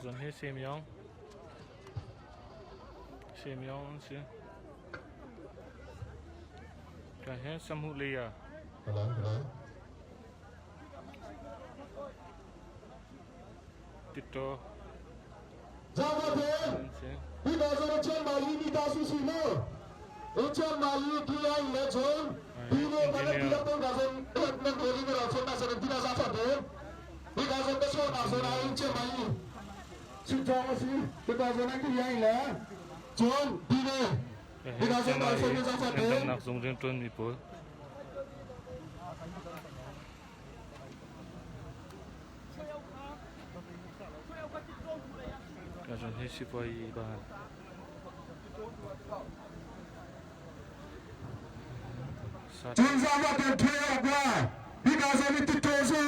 Zon hi Semyong. Semyong an si. Ka he Samu Leia. Hello, hello. Tito. Zagate, An si. hi ka zon chen ma yi mi ta su si mo. Chen ma yi ki ai le chon. Bi ne ma le bi ton ka zon nan ko ri ra chon na sa ti na sa fa te. Hi ka zon ka so na so na in chen ma yi. Si chong si, ti ka zon an ki ai le. Chon bi ne. Ka Hi he ka zon Sema ka so i na sa fa te. ngandamnak zung rianṭuan mi pawl. Ka zon hi sipuai ban. Sat. Cun zama te the ok hi ka zon i ti to su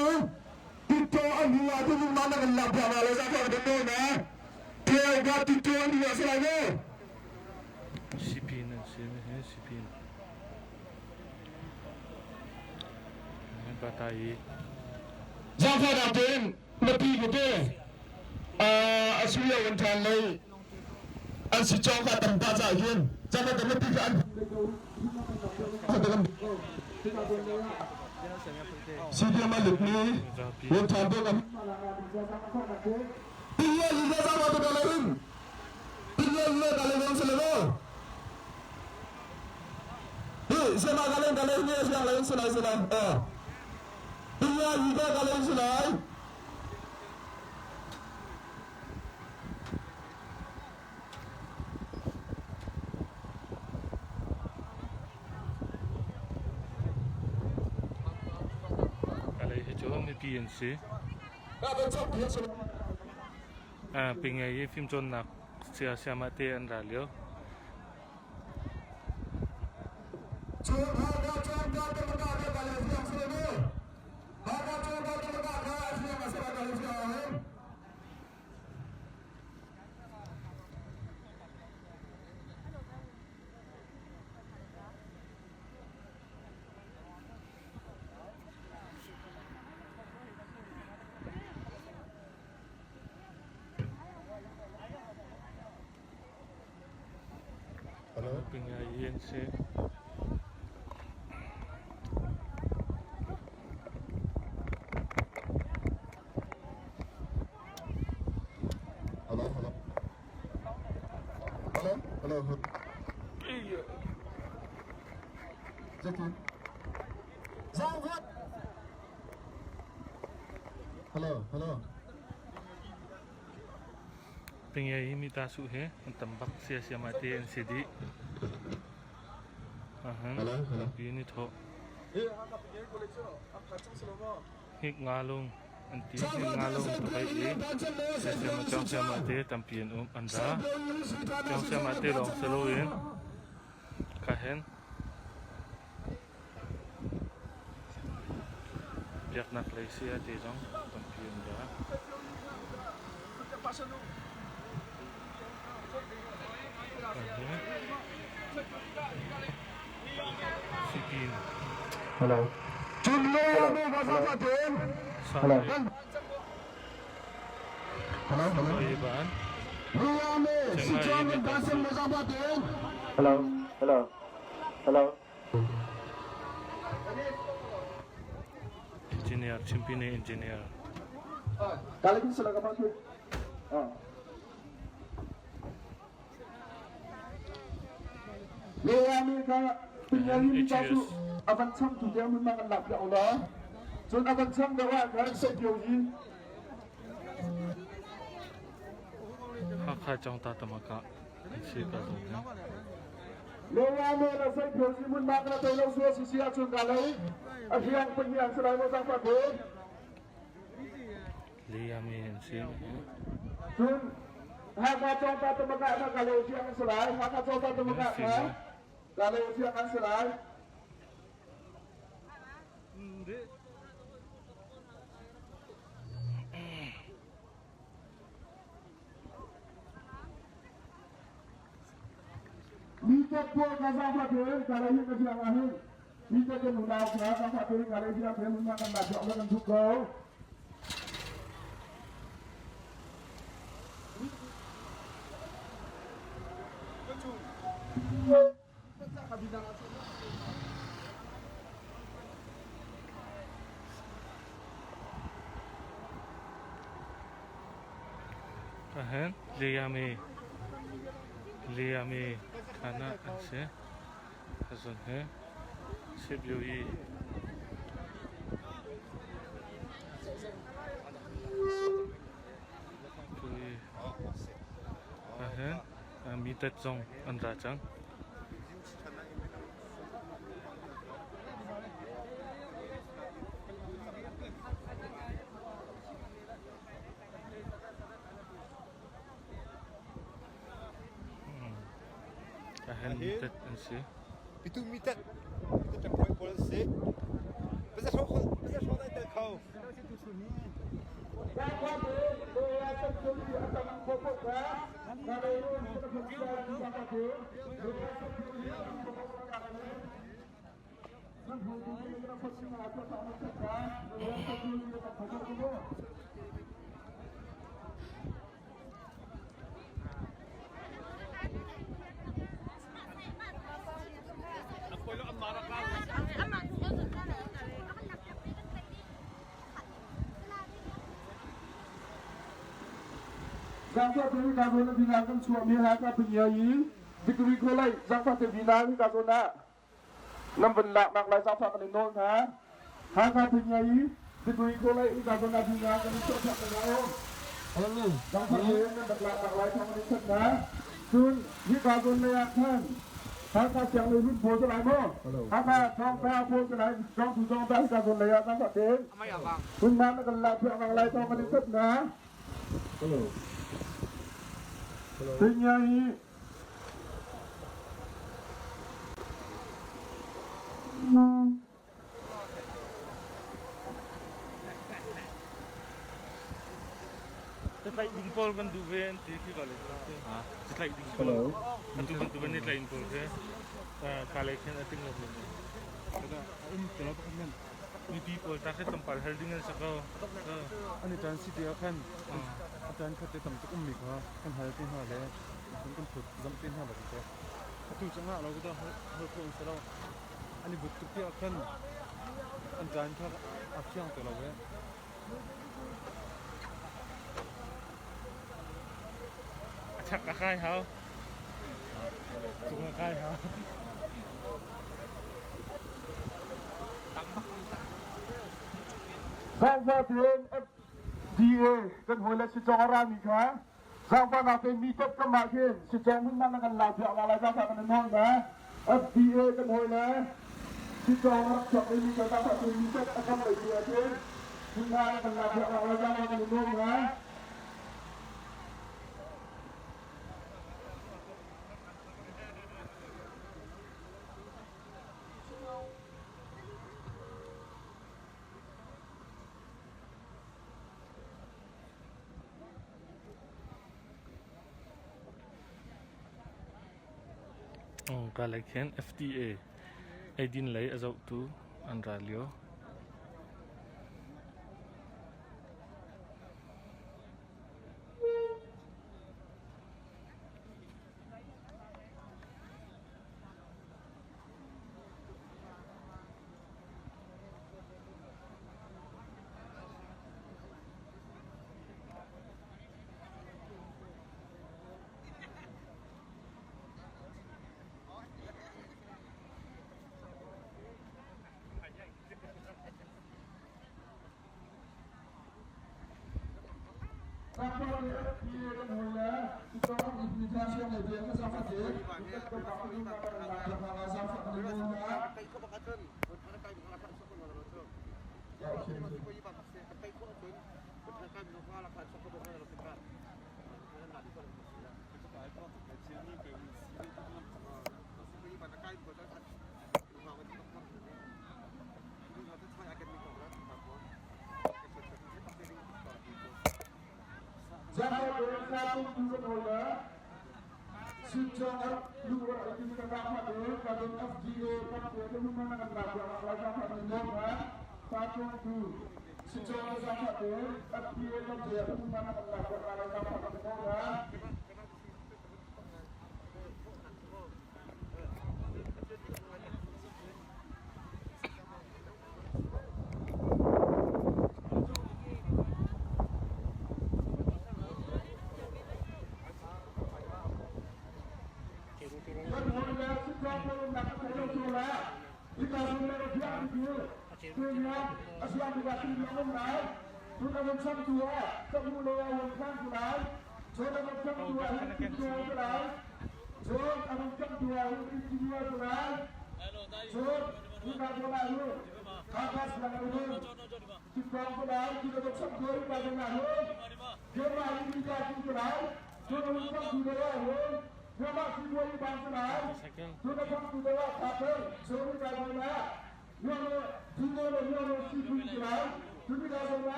ti to an hu ah tu ma na kan lak bia ma le za fa de no na the ok ti to an hu ah se lai ne. Sipin an si he sipin. Bata i Zaangfah dah tein na pi ku te a suya wan ṭhan lei an si cawng kha tam ta ca hin zaangfah te na pi kha an CDM a lut mi wan ṭhan te kan Pinya liga zaangfah te ka le hin Pinya liga ka le wang se le go Hi sema ka len ka len ni siang len silai silai eh Pinya liga ka len silai Alei hi cu mipi an si. Ka kan chok piak silai. Pingei i fimcawnnak sia siamah te an ra lio. Pingai an si. Hello, hello. Hello, hello. Jackie. Hello, hello. Pingei hi mita su he an tam bak sia sia ma te an si dih. Ahan. Hello, hello. Pi ni tho. Hik nga lung an ti hik nga lung a kai i sia sia ma chong sia ma te tampi an um an ra. Chong sia ma te lawng salo in ka hen. Biaknak lei saya te zong tampi an ra. Sipin. Hello. Hello. Hello, hello. Hello, hello, hello. Engineer, Chimpine engineer. HS. Avan cham tu te mun mang an lak piak la cun avan cham deuh ah khan seh hi. Hakha Chongta Tamaka an si ka zong he. Lewame la sei phyo si mun mak la lo su si si achun ka lei a hiang pun hiang salai mo sang fa ko. Leyame an si. Cun Hakha Chongta Tamaka na ka lo siang salai Hakha Chongta Tamaka ka ka lo siang an salai. Mi te pawl ka zaangfah tein ka lei hi ka siang ah hin mi te kan unau kha zaangfah tein ka lei siang tein mun kan la chuak kan thuk ko. Ahhin Liami Liami thana an si. Azun hi Sipyuyi Ahhin mitet zong an ra cang. Ahhin mitet an si. Pitu mitet mitet ṭangpoi pawl an si. Pazahro dai tel kho. Zaangfah te ka zawn bina kan chuahmi ha ka pinya i victory ko lai zaangfah te bina hi ka zawn ah nan van laknak lai zaangfah kan in nawl hna. Hakha pinya i victory ko lai i ka zawn ah bina kan in chuah phak hna o. Zaangfah te nan rak laknak lai thawng kan in thanh hna. Cun hika zawn lei ah khan Hakha sianglei lut pawl si lai maw? Hakha thawngtha pawl si lai, Zongtu zongta hika zawn lei ah zaangfah tein hmunhma na kan lak phiaknak lai thawng kan in thanh hna. Pinya hi Tlaih ding pawl kan duh ve an ti khi ka le. Tlaih ding pawl. Atu bantuk in tlaih pawl khi ka lei khin a ting lo men. Mipi pawl ta khi tlawmpal hal ding an si ko. An i ṭan si ti ah khan a ṭan khat te tam tuk ummi kha kan hal te hna le kan phut zamh te hna bak te. Atu cu ngah lo ka hal khawh an si lo. An i but tuk ti ah khan an ṭan kha a fiang ti lo e. A chak a kai hau. Cung a kai hau. Zaangfah tein FDA kan hawile sicawng a rami kha zaangfahnak tein mi kep kam ah khin sicawng hmunhma na kan lak piak lai zaangfah kan in nawl hna. FDA kan hawile sicawng a rak chuak mi kha zaangfah tein mi kep a kam lei tu ah khin hmunhma na kan lak piak lai zaangfah kan in nawl hna. Kalay khin FDA eidin lei a zohtu an ra lio.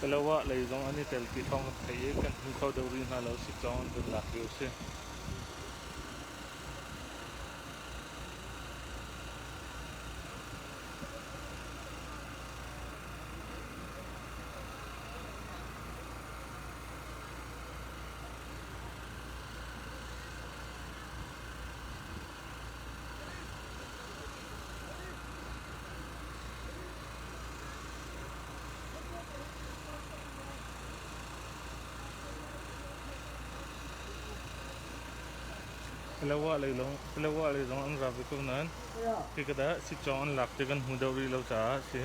Palawa lei zong an i tel ti thawng kan theih i kan hmu kho deuh rih hna lo sitcawng an vun lak lio a si. Palawa lei zong an ra ve ko nain hika sitcawng an lak ti kan hmu deuh rih lo caah a si.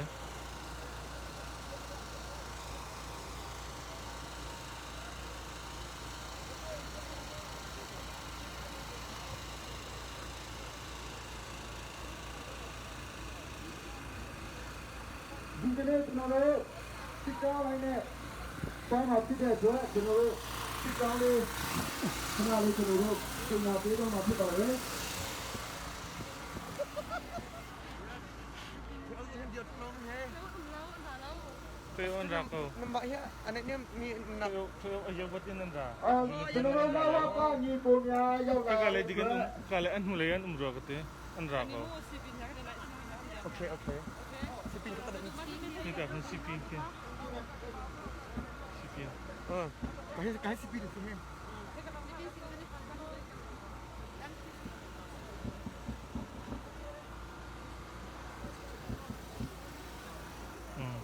ဒီကနေ့ကျွန်တော်တို့စစ်ကြောင်းလိုက်နဲ့ပေါင်းမှာဖြစ်တဲ့အတွက်ကျွန်တော်တို့စစ်ကြောင်းလေးခဏလေးကျွန်တော်တို့ပြင်လာပေးတော့မှာဖြစ်ပါတယ် Tuyo an ra ko. Nampak ya, anaknya mi nak Tuyo ayo bat in an ra. အာကျွန်တော်တို့နောက်ဝကညီပုံများရောက်လာ Ka le digan um ka le an hnu lei an um rua ka ti. An ra ko. Okey, okey. Sipin kata nak ni. Ni ka kan sipin ke. Sipin. Ha. Kahit kahit sipin tu ni.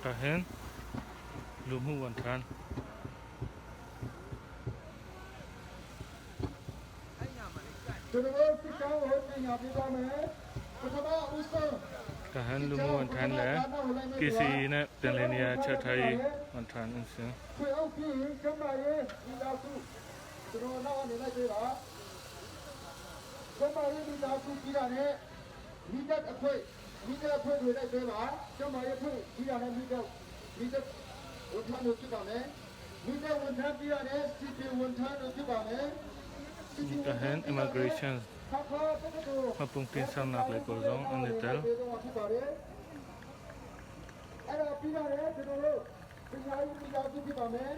Ka hen lumhu wan than. ကျွန်တော်တို့စစ်ကြောင်းကိုပြင်ညာပေးပါမယ်ပထမဦးဆုံး Ka hen lumhu wan than le KC နဲ့ပြန်လည်နေရာချထားရေးဝန်ထမ်းအင်စင် ခွေအုပ်ပြီးရင်ကျမရေးဒီလာစုကျွန်တော်နောက်အနေလိုက်ပေးပါကျမရေးဒီလာစုပြီးတာနဲ့မိသက်အခွေ မိသားဖွဲ့တွေလိုက်ပေးပါကျမရဲ့ဖွဲ့ဒီရတဲ့မိသားမိသားဝန်ထမ်းတို့ဖြစ်ပါမယ်မိသားဝန်ထမ်းပြရတဲ့စီပီဝန်ထမ်းတို့ဖြစ်ပါမယ် Ka hen immigration ခါခါတက္ကသိုလ် hmapungpin sernak le pawl zong an i tel. အဲ့ဒါပြီးတော့လည်းကျွန်တော်တို့ပညာရေးပညာရေးဖြစ်ပါမယ်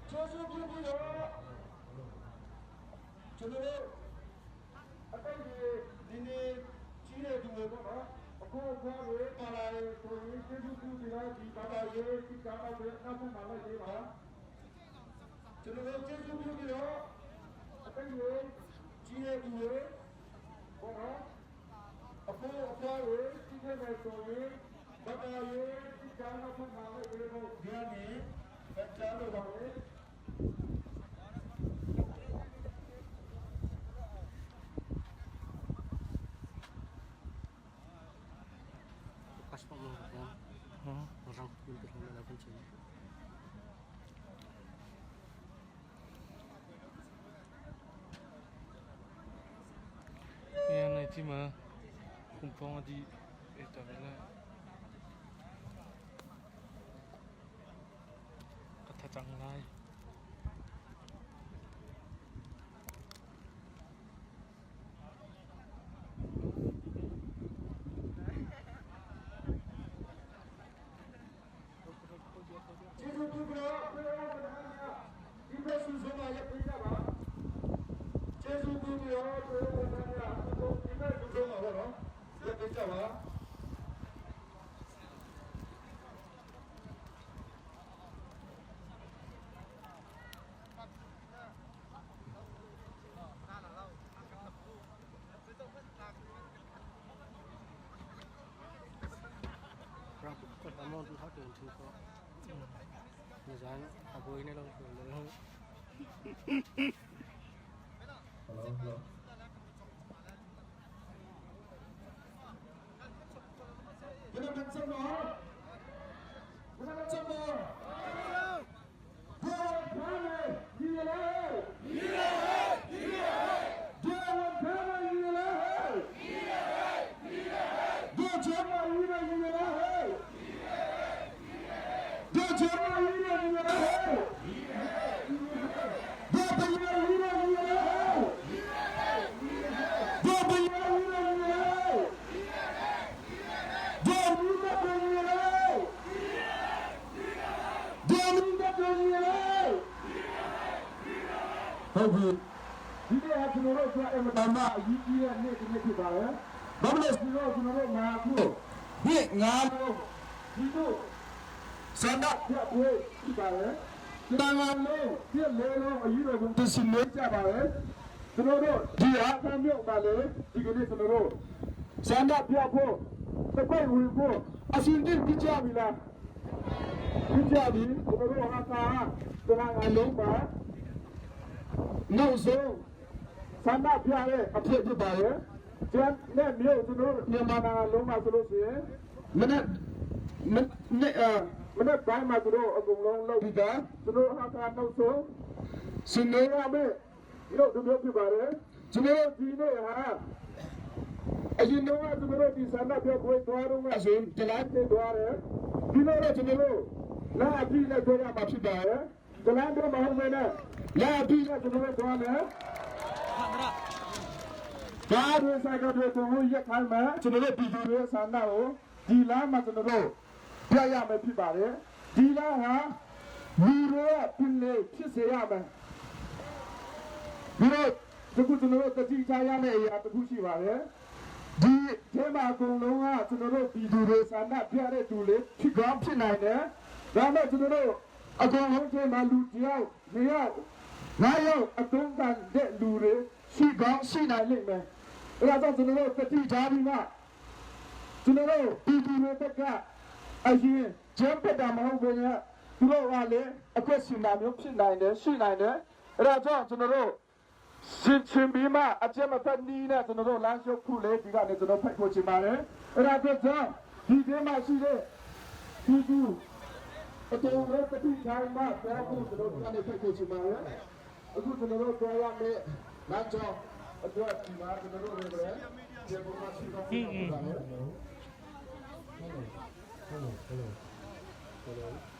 ကျေးဇူးပြုပြီးတော့ကျွန်တော်တို့အတိတ်တွေဒီနေ့ကြီးတဲ့သူတွေပေါ့နော်အခုအခွားတွေပါလာတယ်ဆိုရင်ကျေးဇူးပြုပြီးတော့ဒီဘာသာရေးဒီကားတွေနောက်မှမလိုက်သေးပါကျွန်တော်တို့ကျေးဇူးပြုပြီးတော့အတိတ်တွေကြီးတဲ့သူတွေပေါ့နော်အခုအခွားတွေကြီးခဲ့မယ်ဆိုရင်ဘာသာရေးဒီကားနောက်မှမလိုက်သေးဖို့ဒီနေ့ဗတ်ချလို့ပါလေ Passport mo ko. Orang untuk melakukan sini. Hi nai ti ma kumpong a dih e ta ve lai. Ka tha cang lai. ကျေးဇူးပြုပြီးတော့ပြေအောင်ဝန်ထမ်းများဒီဘက်စုဆုံးမှာရပ်ပေးကြပါကျေးဇူးပြုပြီးတော့ပြေအောင်ဝန်ထမ်းများဒီဘက်စုဆုံးမှာပေါ့နော်ရပ်ပေးကြပါ Orang kot amon tu hak dengan tu ko. Misalnya aku ini loh, loh. Hello hello ဘယ်လိုမှမနော်ဘယ်လိုမှမနော်ဘယ်လိုလဲဒီလေဒီလေဒီလေဒီလိုလဲဒီလေဒီလေဒီလေဒီချမီလေဒီလေဒီချမီလေဒီလေဒီပီလေဒီလေဒီပီလေဒီလေ ဒိုမီတပင်းလေဒိုမီတပင်းလေဟုတ်ပြီဒီနေ့ကကျွန်တော်တို့ကအမတမအကြီးကြီးတဲ့နေ့တစ်နေ့ဖြစ်ပါတယ်။ဘာလို့လဲဆိုတော့ကျွန်တော်တို့ငါခုဒီငါလို့ဒီတို့စန္ဒပြပွဲဖြစ်ပါတယ်။တန်ခါလုံးပြည့်လေးလုံးအကြီးတော်ကတစီနေကြပါတယ်။ကျွန်တော်တို့ဒီအားကမြို့မှာလေဒီကနေ့ကျွန်တော်တို့စန္ဒပြဖို့တပိုက်ဝင်ဖို့အရှင်တိပြကြပြီလားပြကြပြီကျွန်တော်တို့ဟာကာတန်ခါလုံးပါနောက်ဆုံး ဆန္ဒပြတဲ့အဖြစ်ဖြစ်ပါရဲ့ကျန်တဲ့မြို့ကျွန်တော်တို့မြန်မာနိုင်ငံလုံးမှာဆိုလို့ရှိရင်မနေ့မနေ့အမနေ့ပိုင်းမှာသူတို့အကုန်လုံးလုပ်ပြီးသားသူတို့ဟာကနောက်ဆုံးစနေရမယ်မြို့တို့မျိုးဖြစ်ပါတယ်ကျွန်တော်တို့ဒီနေ့ဟာအရင်တော့ကျွန်တော်တို့ဒီဆန္ဒပြပွဲသွားတော့ကဆိုရင်တလားတဲ့သွားတယ်ဒီနေ့တော့ကျွန်တော်တို့လာအပြီးနဲ့သွားရမှာဖြစ်ပါတယ်တလားတော့မဟုတ်ဘဲနဲ့လာအပြီးနဲ့ကျွန်တော်တို့သွားမယ် ဒါတွေဆိုင်ကတွေကိုရက်ခိုင်းမယ်ကျွန်တော်တို့ပြည်သူတွေရဲ့ဆန္ဒကိုဒီလားမှာကျွန်တော်တို့ပြရမယ်ဖြစ်ပါတယ်ဒီလားဟာလူတွေရဲ့ပြင်လေဖြစ်စေရမယ်ပြီးတော့ဒီခုကျွန်တော်တို့တတိချရမယ့်အရာတစ်ခုရှိပါတယ်ဒီအဲမှာအကုန်လုံးကကျွန်တော်တို့ပြည်သူတွေဆန္ဒပြတဲ့သူတွေဖြစ်ကောင်းဖြစ်နိုင်တယ် ဒါမဲ့ကျွန်တော်တို့အကုန်လုံးထဲမှာလူတယောက်နှစ်ယောက်ငါးယောက်အတုံးကန်တဲ့လူတွေရှိကောင်းရှိနိုင်လိမ့်မယ်။အဲဒါကြောင့်ကျွန်တော်တို့တတိထားပြီးမှကျွန်တော်တို့ပြည်သူတွေဘက်ကအရင်ကျန်းပက်တာမဟုတ်ဘဲနဲ့သူတို့ကလည်းအကွက်ရှင်တာမျိုးဖြစ်နိုင်တယ်ရှိနိုင်တယ်။အဲဒါကြောင့်ကျွန်တော်တို့ ရှင်ချင်းပြီးမှအကျက်မဖက်နီးနဲ့ကျွန်တော်တို့လမ်းလျှောက်ခုလေဒီကနေကျွန်တော်ဖက်ဖို့ချင်ပါတယ်။အဲ့ဒါကြောင့်ဒီထဲမှာရှိတဲ့ဒီသူအတူရောတတိထိုင်မှာပေါ်ဖို့ကျွန်တော်ကနေဖက်ဖို့ချင်ပါတယ်။အခုကျွန်တော်တို့တွားရမယ့်လမ်းကြောင်းအတွက်ဒီမှာကျွန်တော်တို့တွေလည်းဒီပုံမှာရှိတော့ပါတယ်။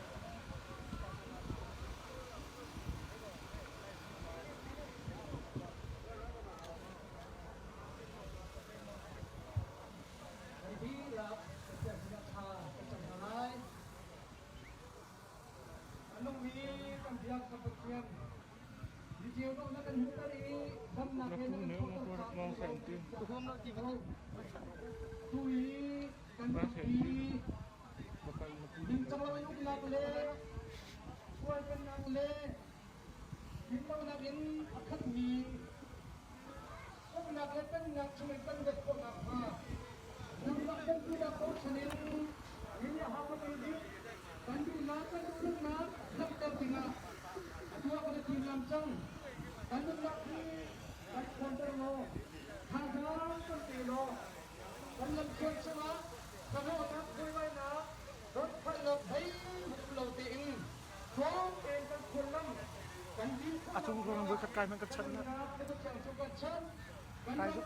Achung ko ng kat kai man kat chat na. Kai zuk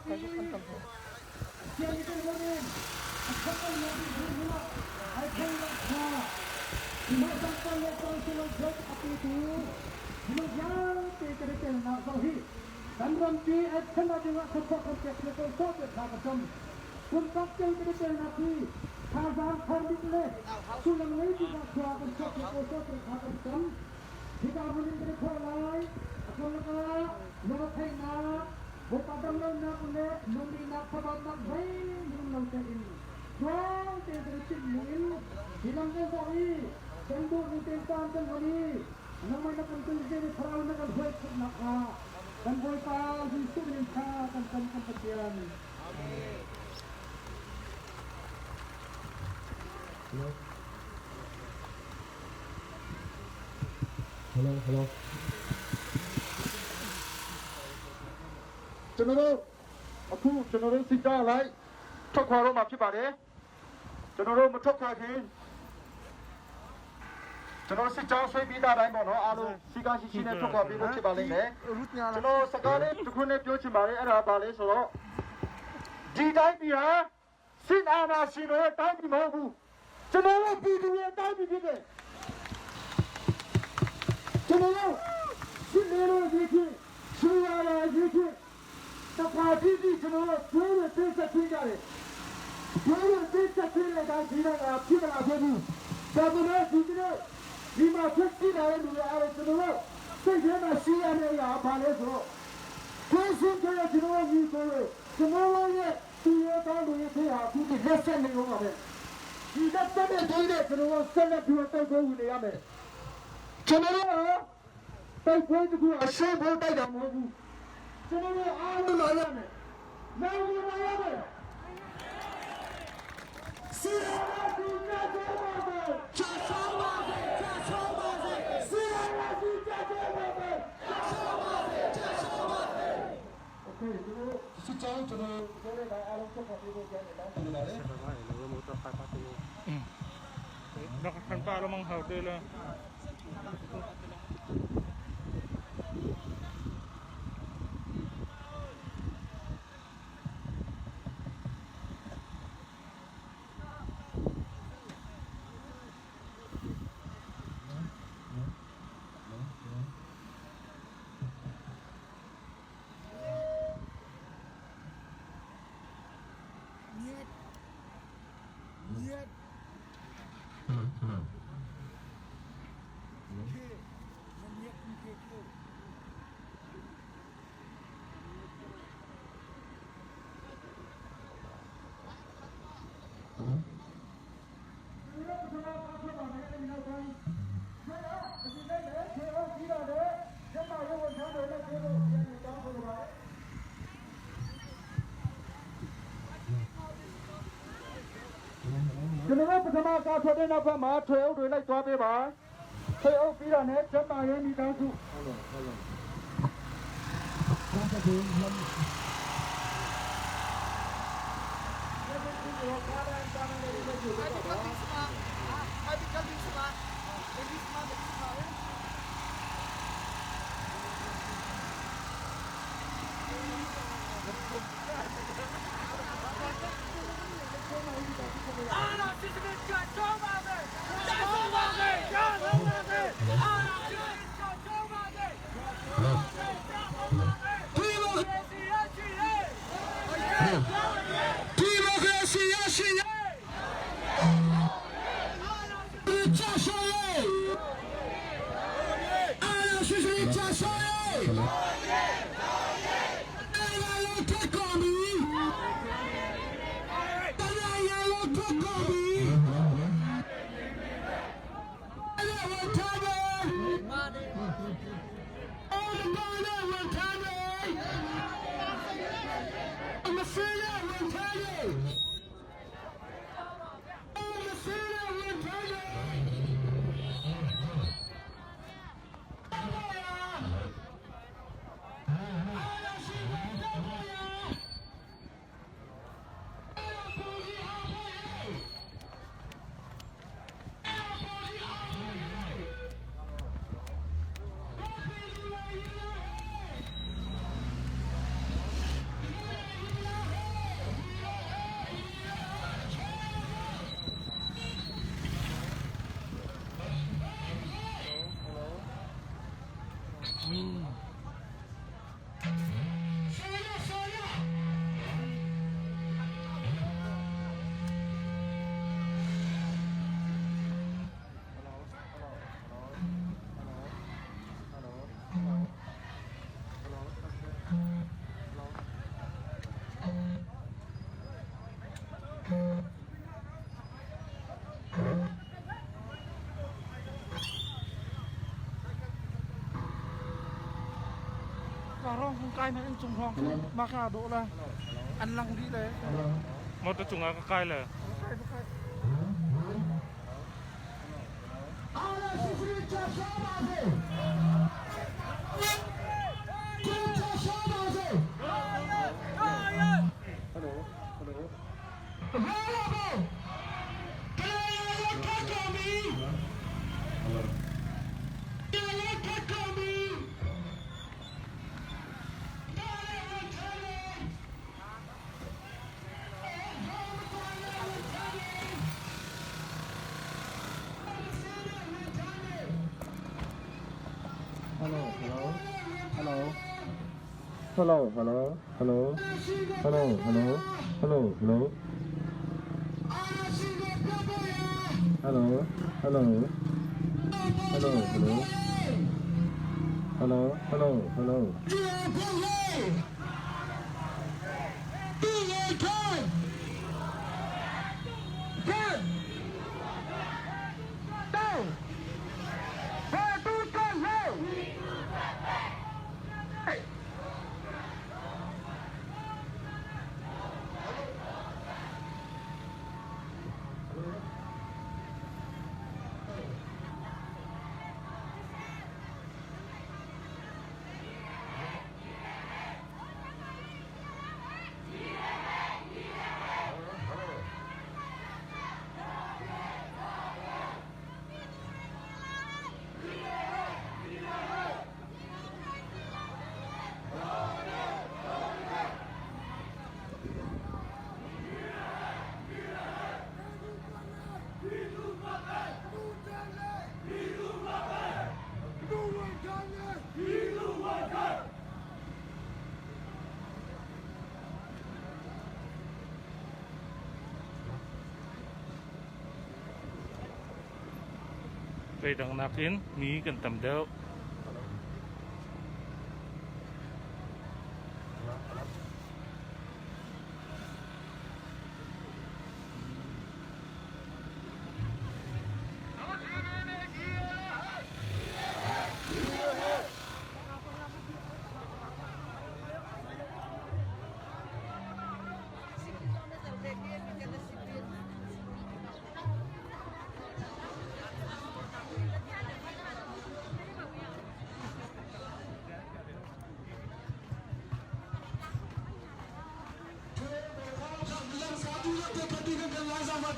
kai zuk kan tam ko. Hello hello ကျွန်တော်တို့အခုကျွန်တော်တို့စစ်ကြောင်းလိုက်ထွက်ခွာတော့မှာဖြစ်ပါတယ်ကျွန်တော်တို့မထွက်ခွာခင်ကျွန်တော်စစ်ကြောင်းဆွေးပြီးသားတိုင်းပေါ့နော်အားလုံးစီကရှိရှိနဲ့ထွက်ခွာပြီးဖို့ဖြစ်ပါလိမ့်မယ်ကျွန်တော်စကားလေးတစ်ခုနဲ့ပြောချင်ပါတယ်အဲ့ဒါပါလဲဆိုတော့ဒီတိုင်းပြည်ဟာစစ်အာဏာရှင်တွေရဲ့တိုင်းပြည်မဟုတ်ဘူးကျွန်တော်တို့ပြည်သူရဲ့တိုင်းပြည်ဖြစ်တယ်ကျွန်တော်တို့စစ်နေလို့ဒီဖြစ်ရှင်ရလာဒီဖြစ်တခါတည်းဒီကျွန်တော်တို့သွေးနဲ့သိဆက်ထွေးကြတယ်သွေးနဲ့သိဆက်ထွေးတဲ့တိုင်းဒီကဖြစ်မလာခဲ့ဘူးဒါပေမဲ့ဒီကနေ့ဒီမှာဖြစ်ကြည့်လာတဲ့လူတွေအားလုံးကျွန်တော်တို့စိတ်ထဲမှာရှိရတဲ့အရာဘာလဲဆိုတော့သွေးစင်ကြတဲ့ကျွန်တော်တို့ညီကိုကျွန်တော်တို့ရဲ့သူရဲ့ကောင်းလူရဲ့ဖေဟာအခုဒီလက်ဆက်နေရောပါပဲဒီလက်ဆက်တဲ့ဒီတဲ့ကျွန်တော်တို့ဆက်လက်ပြီးတော့တိုက်ပွဲဝင်နေရမယ်ကျွန်တော်တို့တိုက်ပွဲတခုအရှင်းဖို့တိုက်တာမဟုတ်ဘူးကျွန်တော်တို့အားလုံးလာရမယ်နိုင်လာရမယ်စီရာစီကြတဲ့ပါပဲချာချောပါစေချာချောပါစေစီရာစီကြတဲ့ပါပဲချာချောပါစေချာချောပါစေโอเคကျွန်တော်စစ်ကြောင်းကျွန်တော်ပြောတဲ့အားလုံးချက်ပြဖို့ကြတယ်တောင်းဆိုပါတယ် Nakakan pa lamang hotel lah. သမားကားထွက်တဲ့နောက်ဘက်မှာထွေအုပ်တွေလိုက်သွားပေးပါထွေအုပ်ပြီးတော့ねကျမရေးမိသားစု ဒီမိုကရေစီရရှိရေးချရှောရေးအာရရှိရှိချရှောရေးအဲ့လာလို့ထက်ကုန်ပြီတရားရလို့ထက်ကုန်ပြီအဲ့ဒါဝန်ထားတယ်အဲ့ဒါဝန်ထားတယ်မစရဝန်ထားတယ် ကာရောဟွန်ကိုင်းနဲ့ကျုံဟောင်းမခါတော့လားအန်လန်ဒီလေ Motor cungah ka kai le. Hello hello Hello hello hello hello hello hello hello hello hello hello hello hello hello hello hello hello hello Pe dang nakin mi kan tam deuh.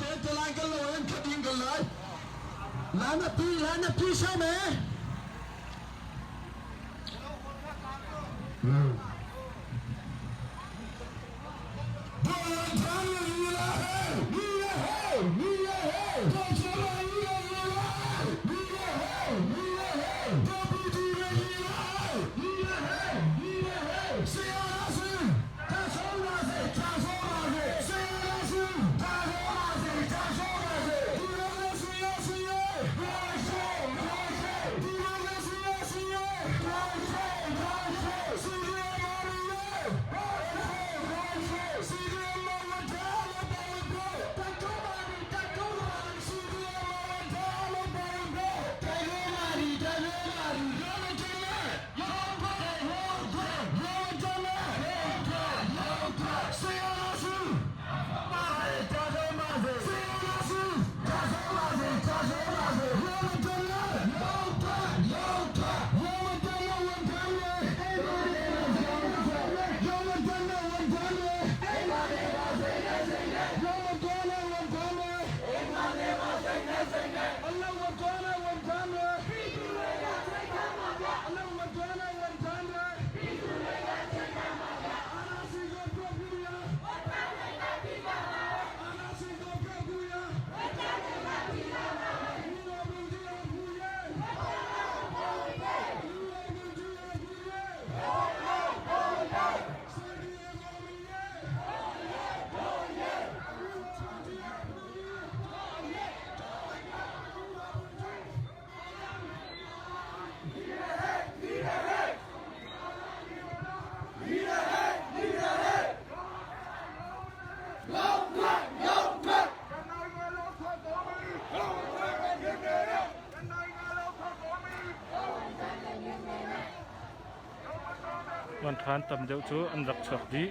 te te lai kan lo en khatin kan lai. Lana pi lana pi sa me. Ṭhan tam deuh cu an rak chuak dih.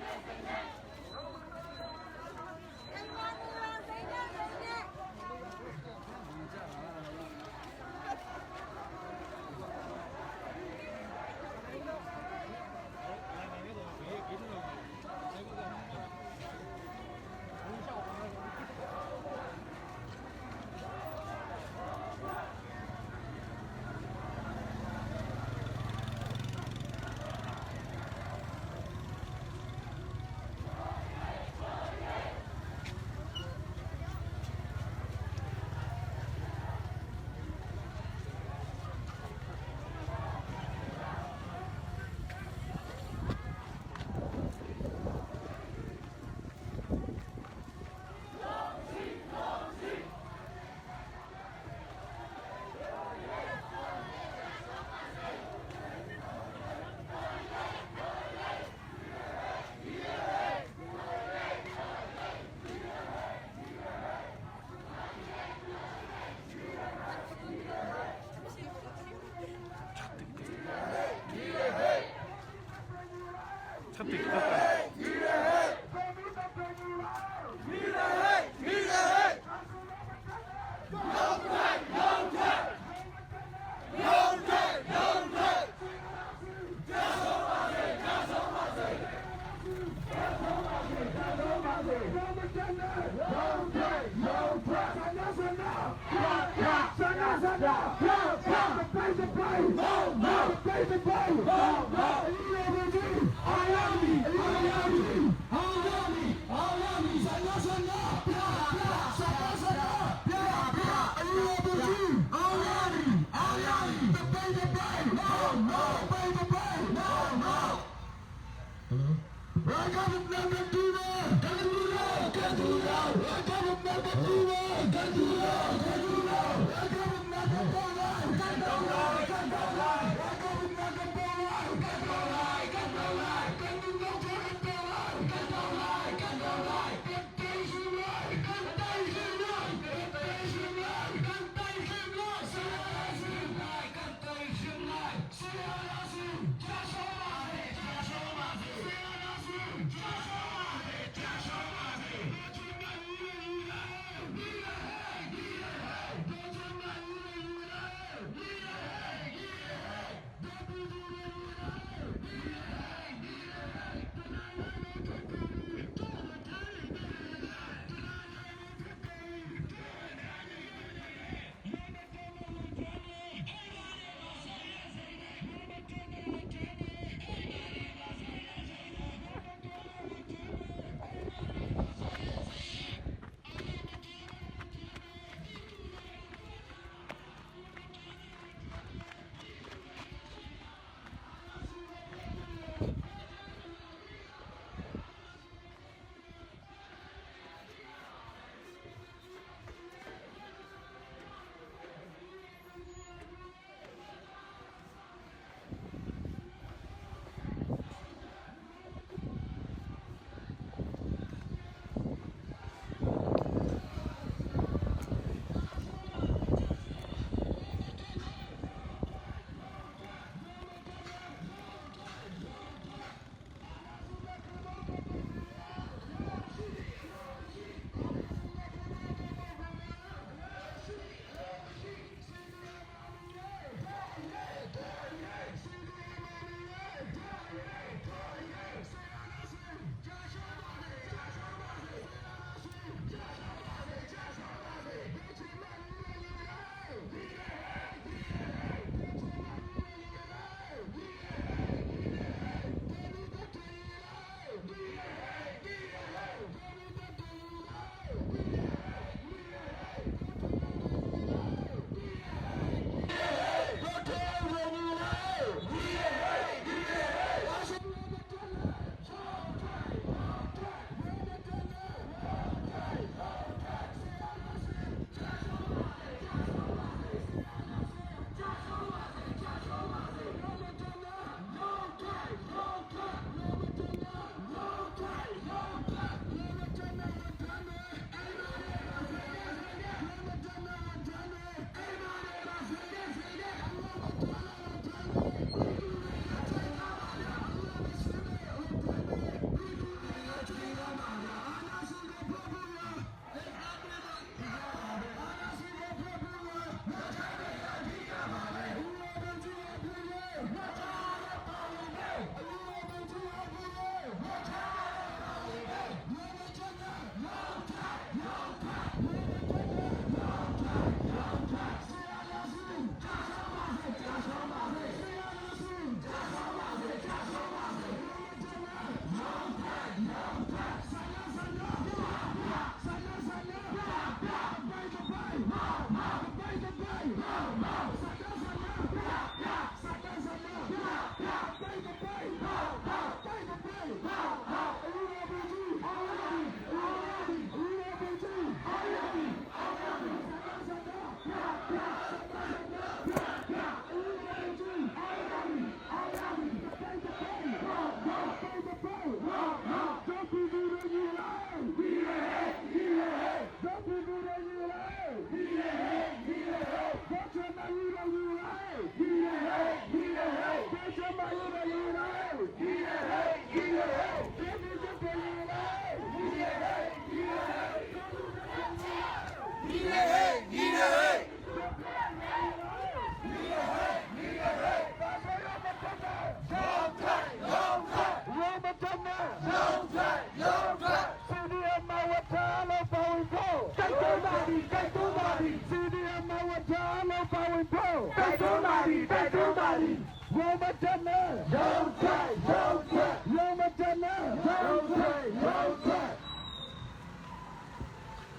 လုံးမတက်နဲ့ရုံထွက်ရုံထွက်လုံးမတက်နဲ့ရုံထွက်ရုံထွက်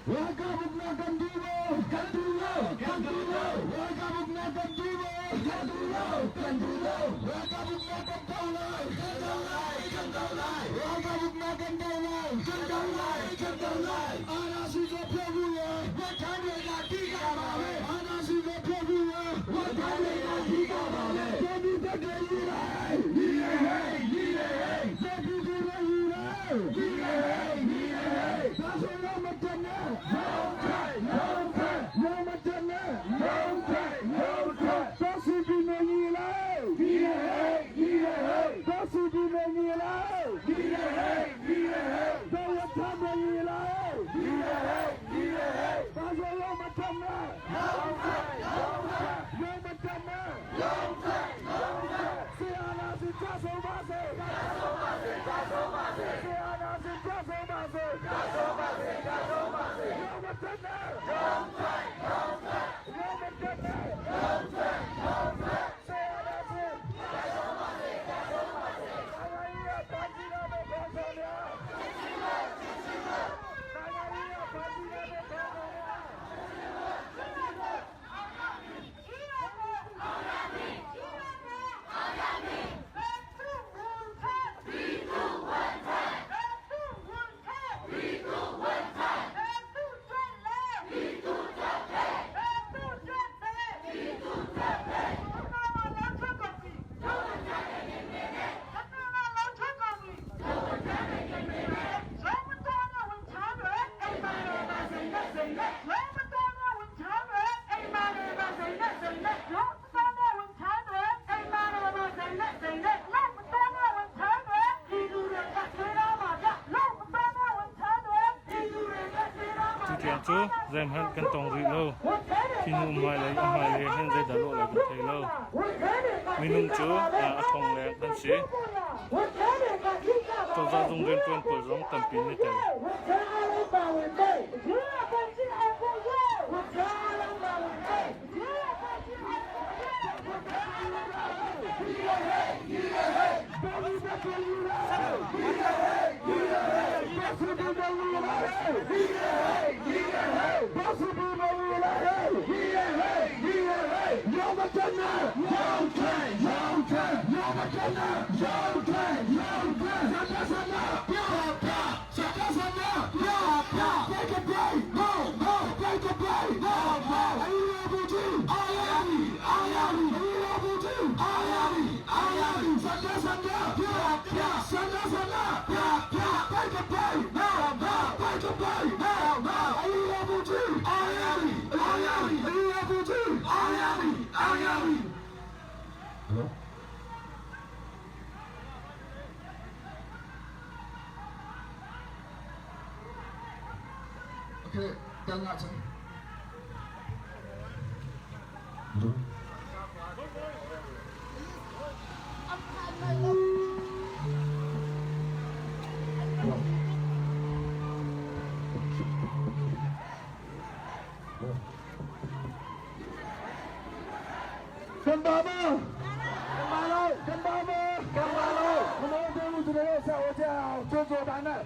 ဝါကဘုကကန်ဒီဝကန်ဒီဝကန်ဒီဝဝါကဘုကကန်ဒီဝကန်ဒီဝကန်ဒီဝဝါကဘုကကန်တောင်းလိုက်ကန်တောင်းလိုက်ကန်တောင်းလိုက်ဝါကဘုကကန်တောင်းလိုက်ကန်တောင်းလိုက်ကန်တောင်းလိုက်အာနာစီကိုပြောဘူးရဝတ်ထမ်းတွေကတိကပါပဲအာနာစီကိုပြောဘူးရဝတ်ထမ်းတွေကတိကပါပဲပြေပြီးတက်တယ်ကြီးလိုက်ကြီးလေဟေးကြီးလေဟေးပြေပြီးကြီးလေကြီးလေဟေးကြီးလေဟေးဒါဆိုတော့မတင်နဲ့လုံးထိုင်လုံးထိုင်လုံးမတင်နဲ့လုံးထိုင်လုံးထိုင်သစီပြီးနေကြီးလိုက်ကြီးလေဟေးကြီးလေဟေးသစီပြီးနေကြီးလိုက်ကြီးလေဟေးကြီးလေဟေးတော့ရထမ်းနေကြီးလိုက်ကြီးလေဟေးကြီးလေဟေးဒါဆိုတော့မတင်နဲ့လုံးထိုင်လုံးထိုင်လုံးမတင်နဲ့လုံးထိုင်လုံးထိုင်ဆီအာနာစီချဆုံးပါစေချဆုံးပါစေချဆုံးပါစေဆီအာနာစီချဆုံးပါစေချဆုံးပါစေချဆုံးပါစေလုံးမတင်နဲ့လုံးထိုင်လုံးထိုင်လုံးမတင်နဲ့လုံးထိုင်လုံးထိုင်ဆီအာနာစီချဆုံးပါစေချဆုံးပါစေအာယာယပါတီနာမေခေါ်ဆောင်များအာယာယပါတီနာမေခေါ်ဆောင်များ Tu tiang cu zeihmanh kan tong rih lo. Hi hnu hmailei a hmailei hin zeidah lawh lai kan thei lo. Minung cu a thong leng kan si. Cozah zung rianṭuan pawl zong tampi an i tel. Okay, 等下子。 ကံပါမကံပါလို့ကံပါမကံပါလို့မနောတေဘူးတို့ရဲ့ဆောက်ကြအောင်ကြိုးကြိုးတန်းနဲ့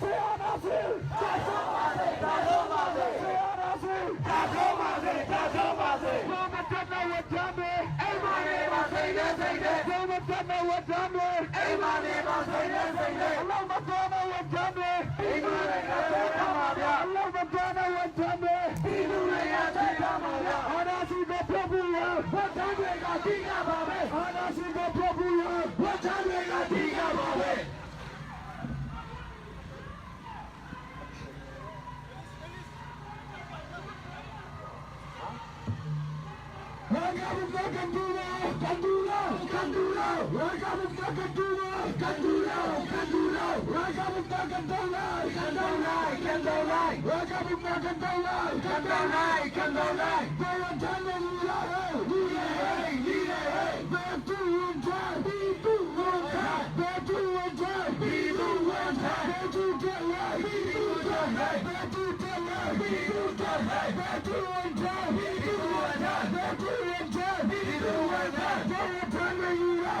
ဆေအာနာစီကြာဆုံးပါစေကြာဆုံးပါစေဆေအာနာစီကြာဆုံးပါစေကြာဆုံးပါစေဘုမတက်တဲ့ဝတ်တမ်းတွေအိမ်မနေပါစိတ်နဲ့စိတ်နဲ့ဘုမတက်တဲ့ဝတ်တမ်းတွေအိမ်မနေပါစိတ်နဲ့စိတ်နဲ့အလုံးမတော်တဲ့ဝတ်တမ်းတွေအိမ်မနေပါစိတ်ပါဗျာအလုံးမတော်တဲ့ဝတ်တမ်းတွေပြည်သူတွေကစိတ်ပါဗျာအာနာစီကိုပြုတ်ဘူးရဝတ်တမ်းတွေကတိကပါပဲအာနာစီကိုပြုတ်ဘူးရဝတ်တမ်းတွေကတိကပါပဲ Hey!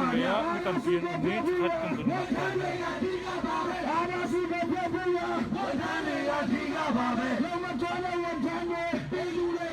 Lei ah mi tampi an um i chikkhat kan vun hmuh hna. Lei ah mi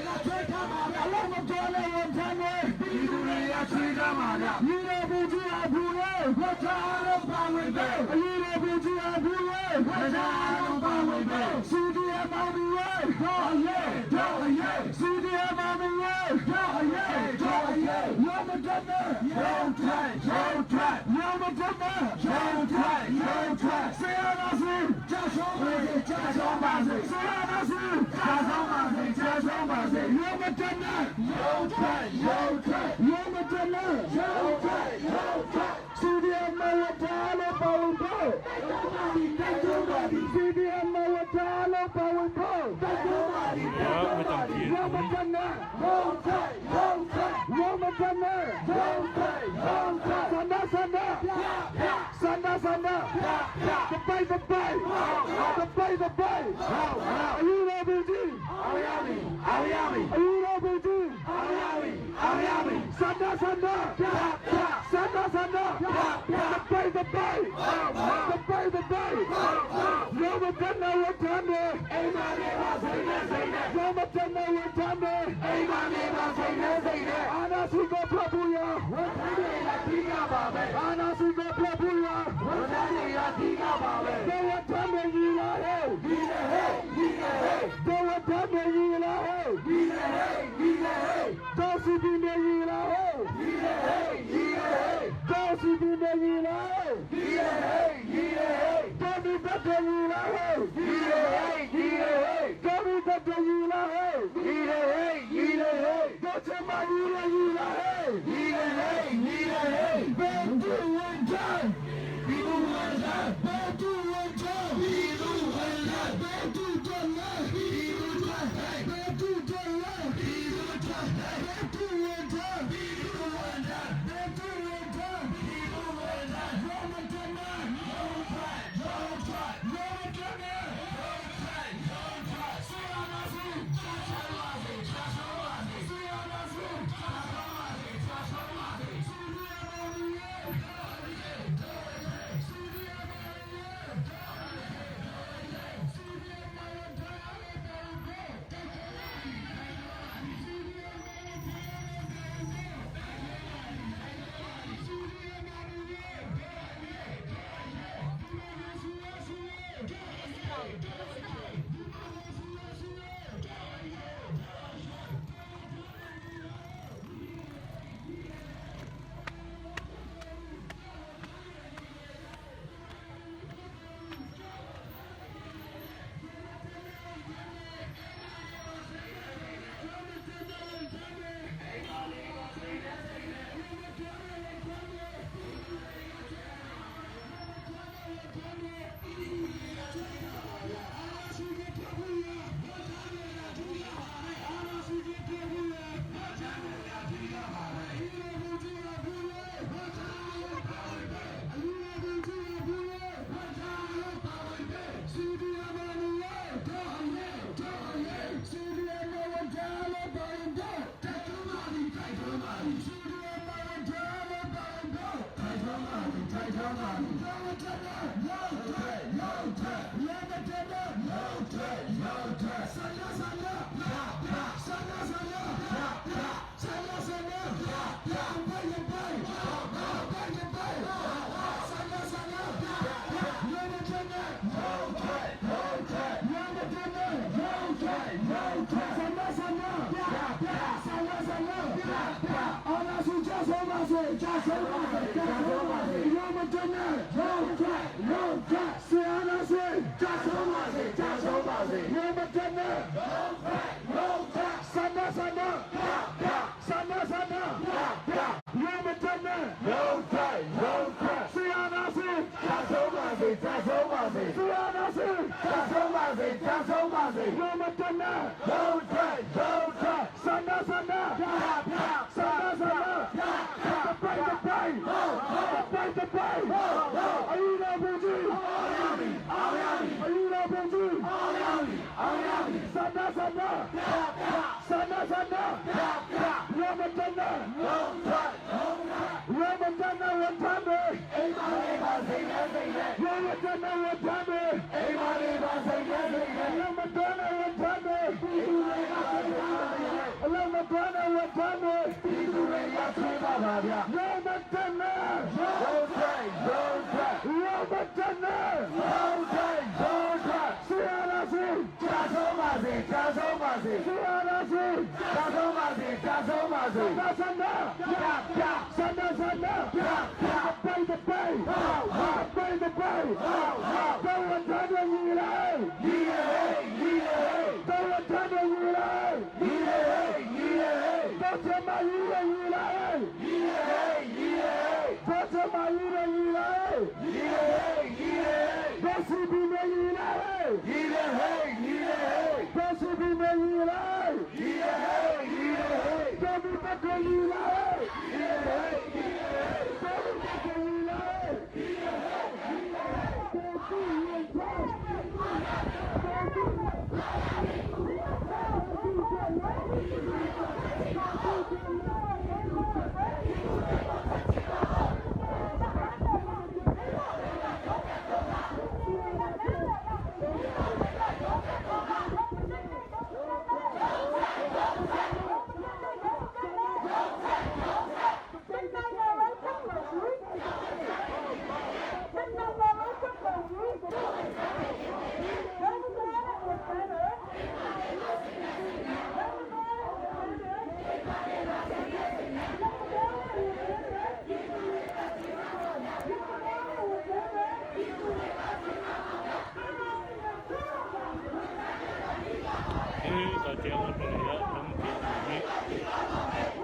tampi an um. မတန်နဲ့ဆန္ဒဆန္ဒဆန္ဒဆန္ဒရမတန်နဲ့ လုံးထိုင်လုံးထိုင် ဆီယာနာစီ ချဆုံးပါစေချဆုံးပါစေ ဆီယာနာစီ ချဆုံးပါစေချဆုံးပါစေ ရမတန်နဲ့ လုံးထိုင်လုံးထိုင် ဆန္ဒဆန္ဒဆန္ဒဆန္ဒတပိုင်တပိုင်တပိုင်တပိုင်အယူလာပူကြီး အောင်ရမည် အယူလာပူကြီး အောင်ရမည်အောင်ရမည် ဆန္ဒဆန္ဒဆန္ဒဆန္ဒရမတန်နဲ့ လုံးထိုင်လုံးထိုင် ရမတန်နဲ့ဝန်ထမ်းတွေ အိမ်မလေးပါစိတ်နဲ့စိတ်နဲ့ ရမတန်နဲ့ဝန်ထမ်းတွေ အိမ်မလေးပါစိတ်နဲ့စိတ်နဲ့ အလမတန်နဲ့ဝန်ထမ်းတွေအလမတန်နဲ့ဝန်ထမ်းတွေ ဒီသူတွေကဆွေးပါပါဗျာ ရမတန်နဲ့ လုံးထိုင်လုံးထိုင် ရမတန်နဲ့ လုံးထိုင်လုံးထိုင် ဆီယာနာစီ ချဆုံးပါစေချဆုံးပါစေ ဆီယာနာစီ ချဆုံးပါစေချဆုံးပါစေ ဆန္ဒဆန္ဒ ပြပြ ဆန္ဒဆန္ဒပိုင်တပိုင်ပိုင်တပိုင်တော်ဝန်ထမ်းတွေညီလိုက် ညီရဟေးညီရဟေး တော်ဝန်ထမ်းတွေညီလိုက် ညီရဟေးညီရဟေး တော်ချမယူရညီလိုက် ညီရဟေးညီရဟေး တော်ချမယူရညီလိုက် ညီရဟေးညီရဟေး တော်စီဘီမညီလိုက် ညီရဟေးညီရဟေး တော်စီဘီမညီလိုက် ညီရဟေးညီရဟေး တော်မီတကညီလိုက် ညီရဟေးညီရဟေး တော်မီတကညီလိုက်တော်စီရင်တော် Hi ka tiang hmun ah tampi an um i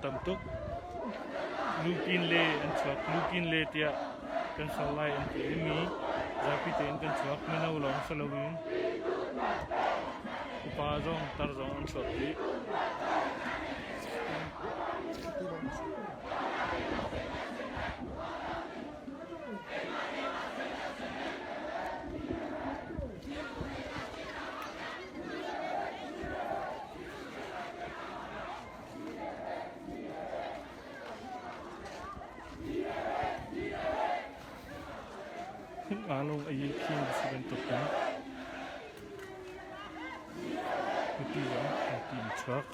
tam tuk. Lukin le an chuak. Lukin le tiah kan ser lai an ti i mi zapi tein kan chuak. Mino lawng si loin upa zong tar zong an chuak dih. Ngalung a yi khi si bantuk in mipi zong tampi an chuak.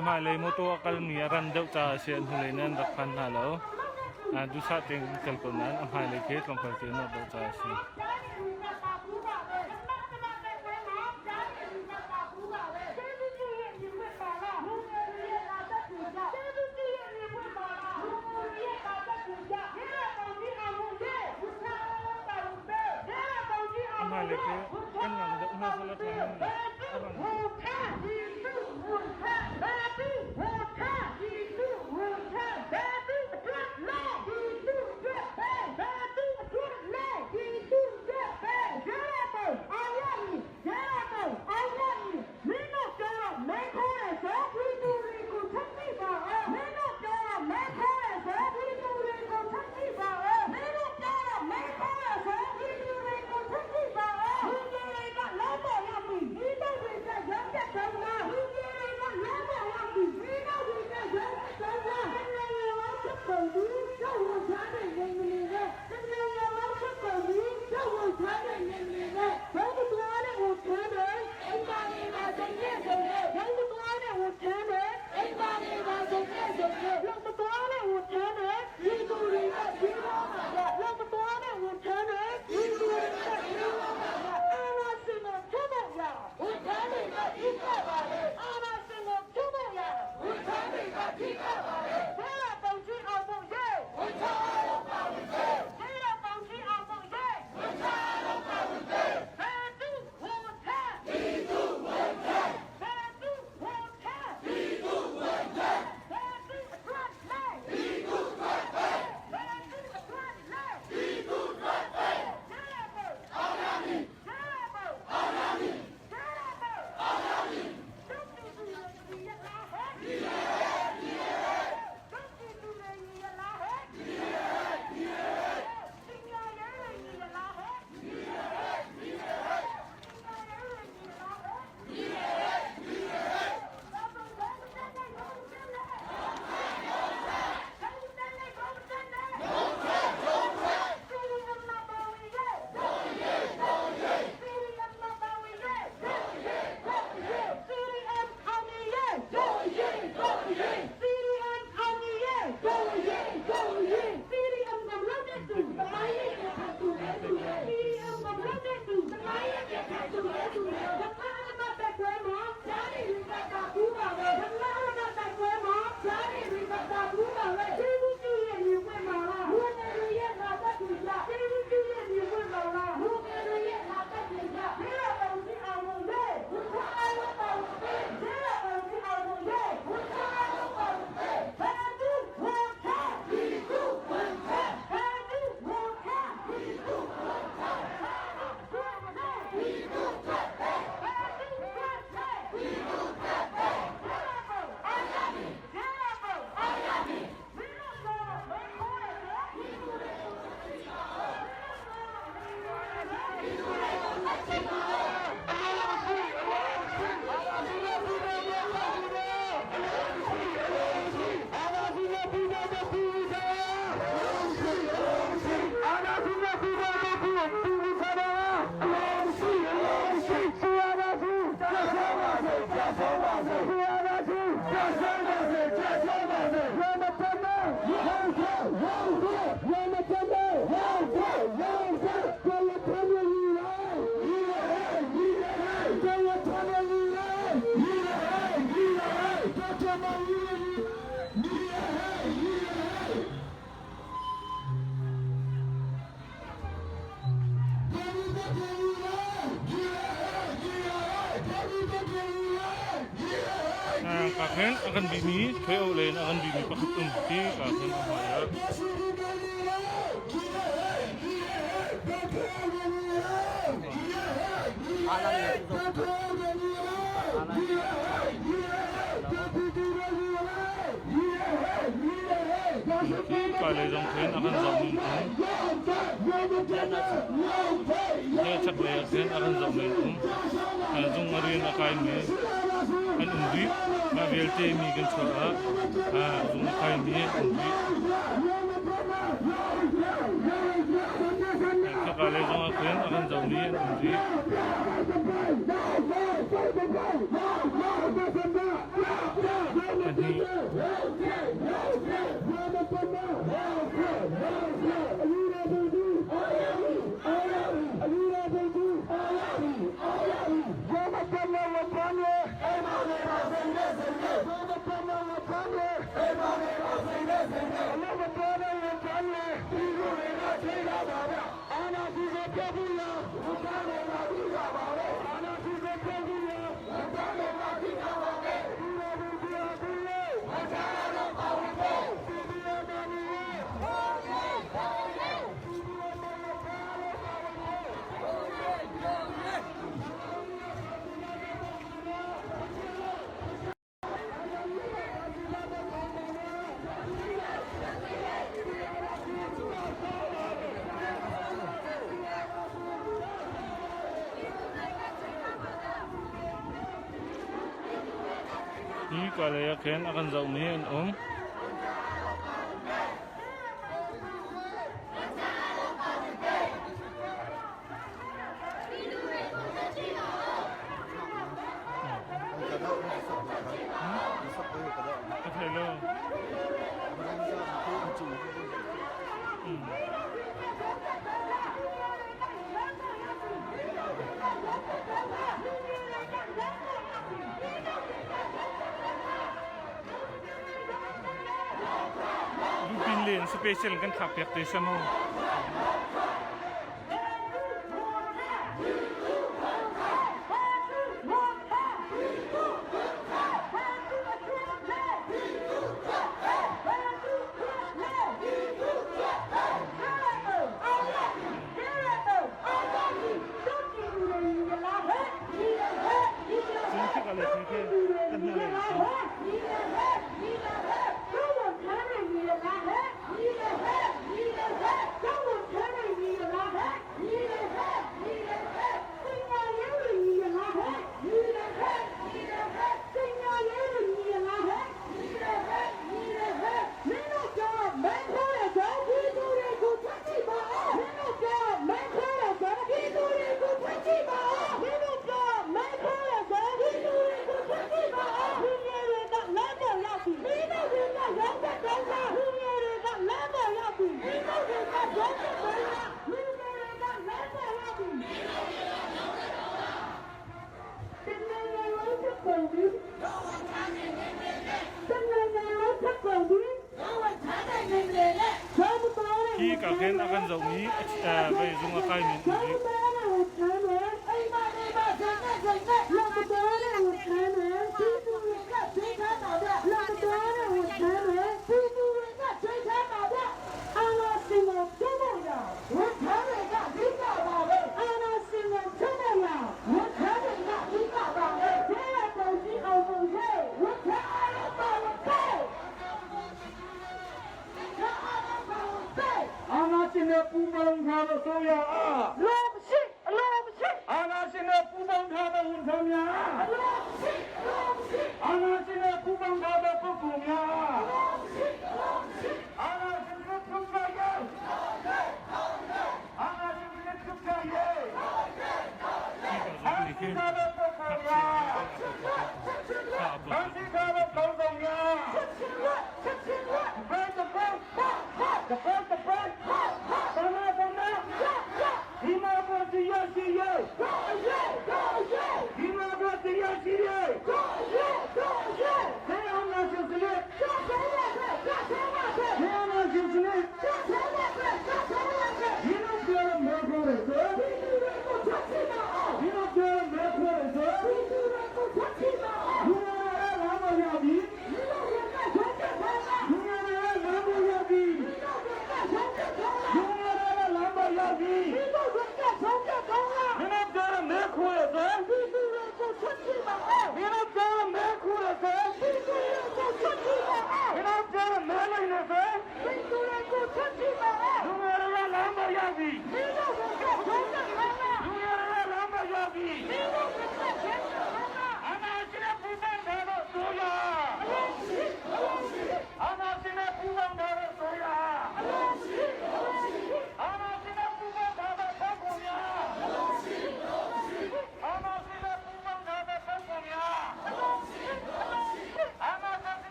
Hmailei mawtaw a kalmi a ran deuh caah a si an hnulei in an rak phan hna lo. Duhsah tein an kal ko nain a hmailei khi tlawmpal te an deuh caah a si. A hmailei khi kan ngang deuh hna selaw a rang. Ka khen a kan bimi thoi o len a kan bimi pakhat um ti ka khen a hmai ah. Ka lei zong khin a kan zoh ning um. He chak lei ah khin a kan zoh ning um. Zung a rian a kaimi an um rih. Mah vialte mi kan chuah ah zung a kaimi an um rih. Khaka lei zong ah khin a kan zohmi an um rih. Pahnih. Hi ka lei ah khin a kan zohmi an um. Ka thei lo. Lupin len special kan thlak piak te sa mo. Hi ka khin a kan zohmi vei zung a kaimi an um rih.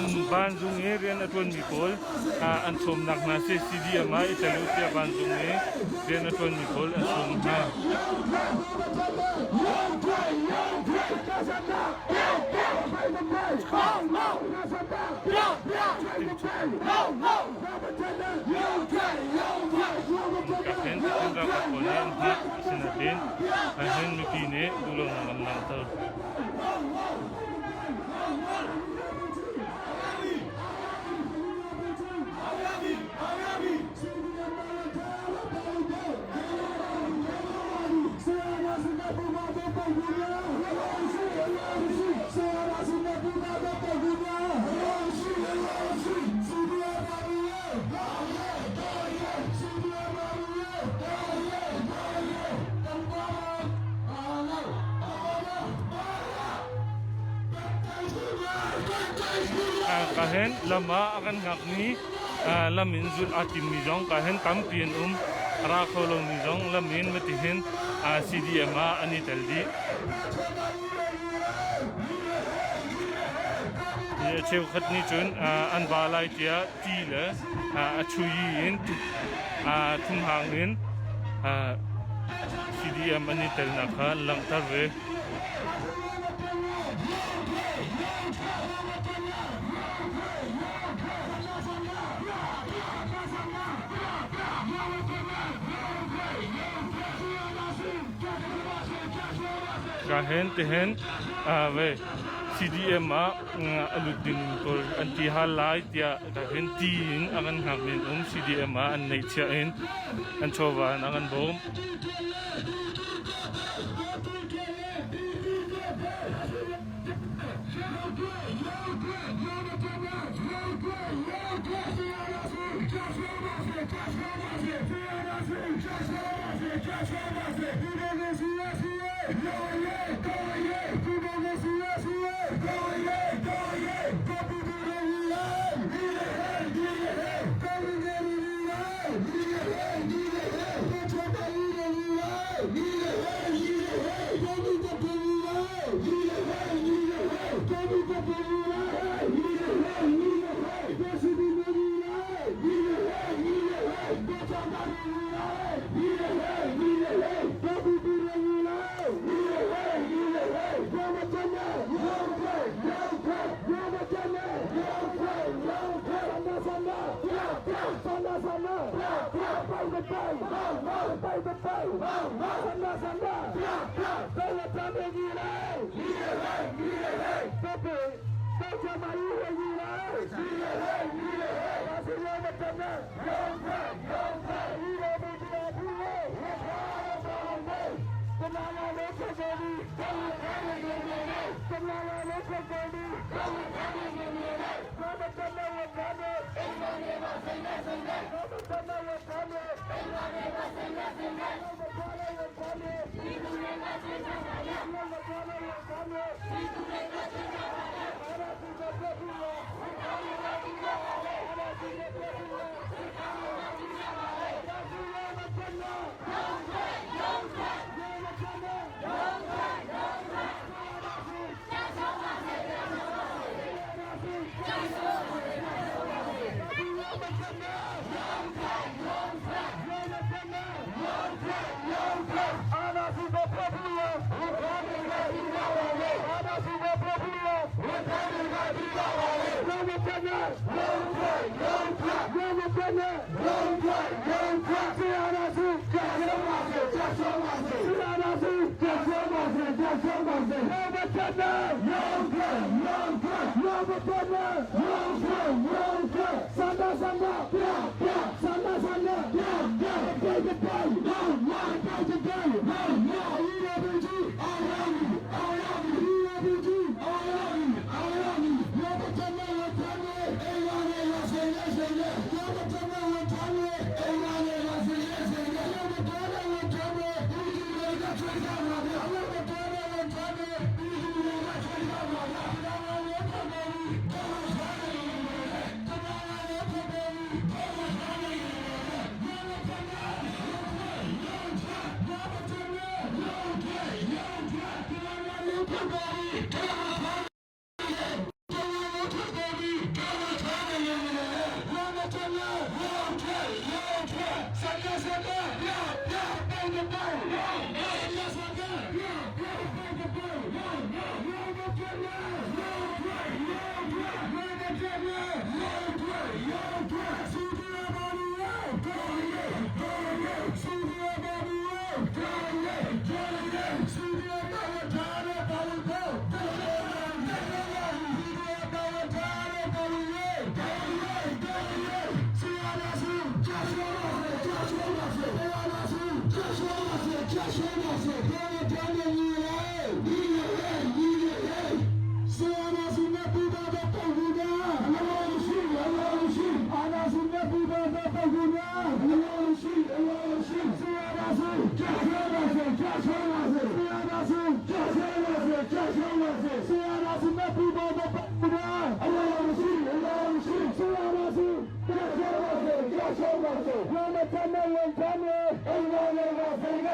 An vanzung i rian a ṭuanmi pawl an sawmnak hna si. CDM ah i tel u tiah vanzung i rian a ṭuanmi pawl an sawm hna. Ka hen ralkap pawl nih an hngah asinain ahhin mipi nih duhlonak an langhter. Ka hen lam ah a kan hngakmi lam in zulh aa timmi zong ka hen tampi an um. A ra kho lomi zong lam in matihin CDM ah an i tel dih. A cheukhat nih cun an va lai tiah ti le a chuyi in thumhang in CDM an i telnak kha an langhter ve. Ka hen tihin ve CDM ah a lut ding pawl an ti hal lai tiah ka hin ti in a kan hngak men um CDM ah an neihchiah in an chawva in a kan bawm.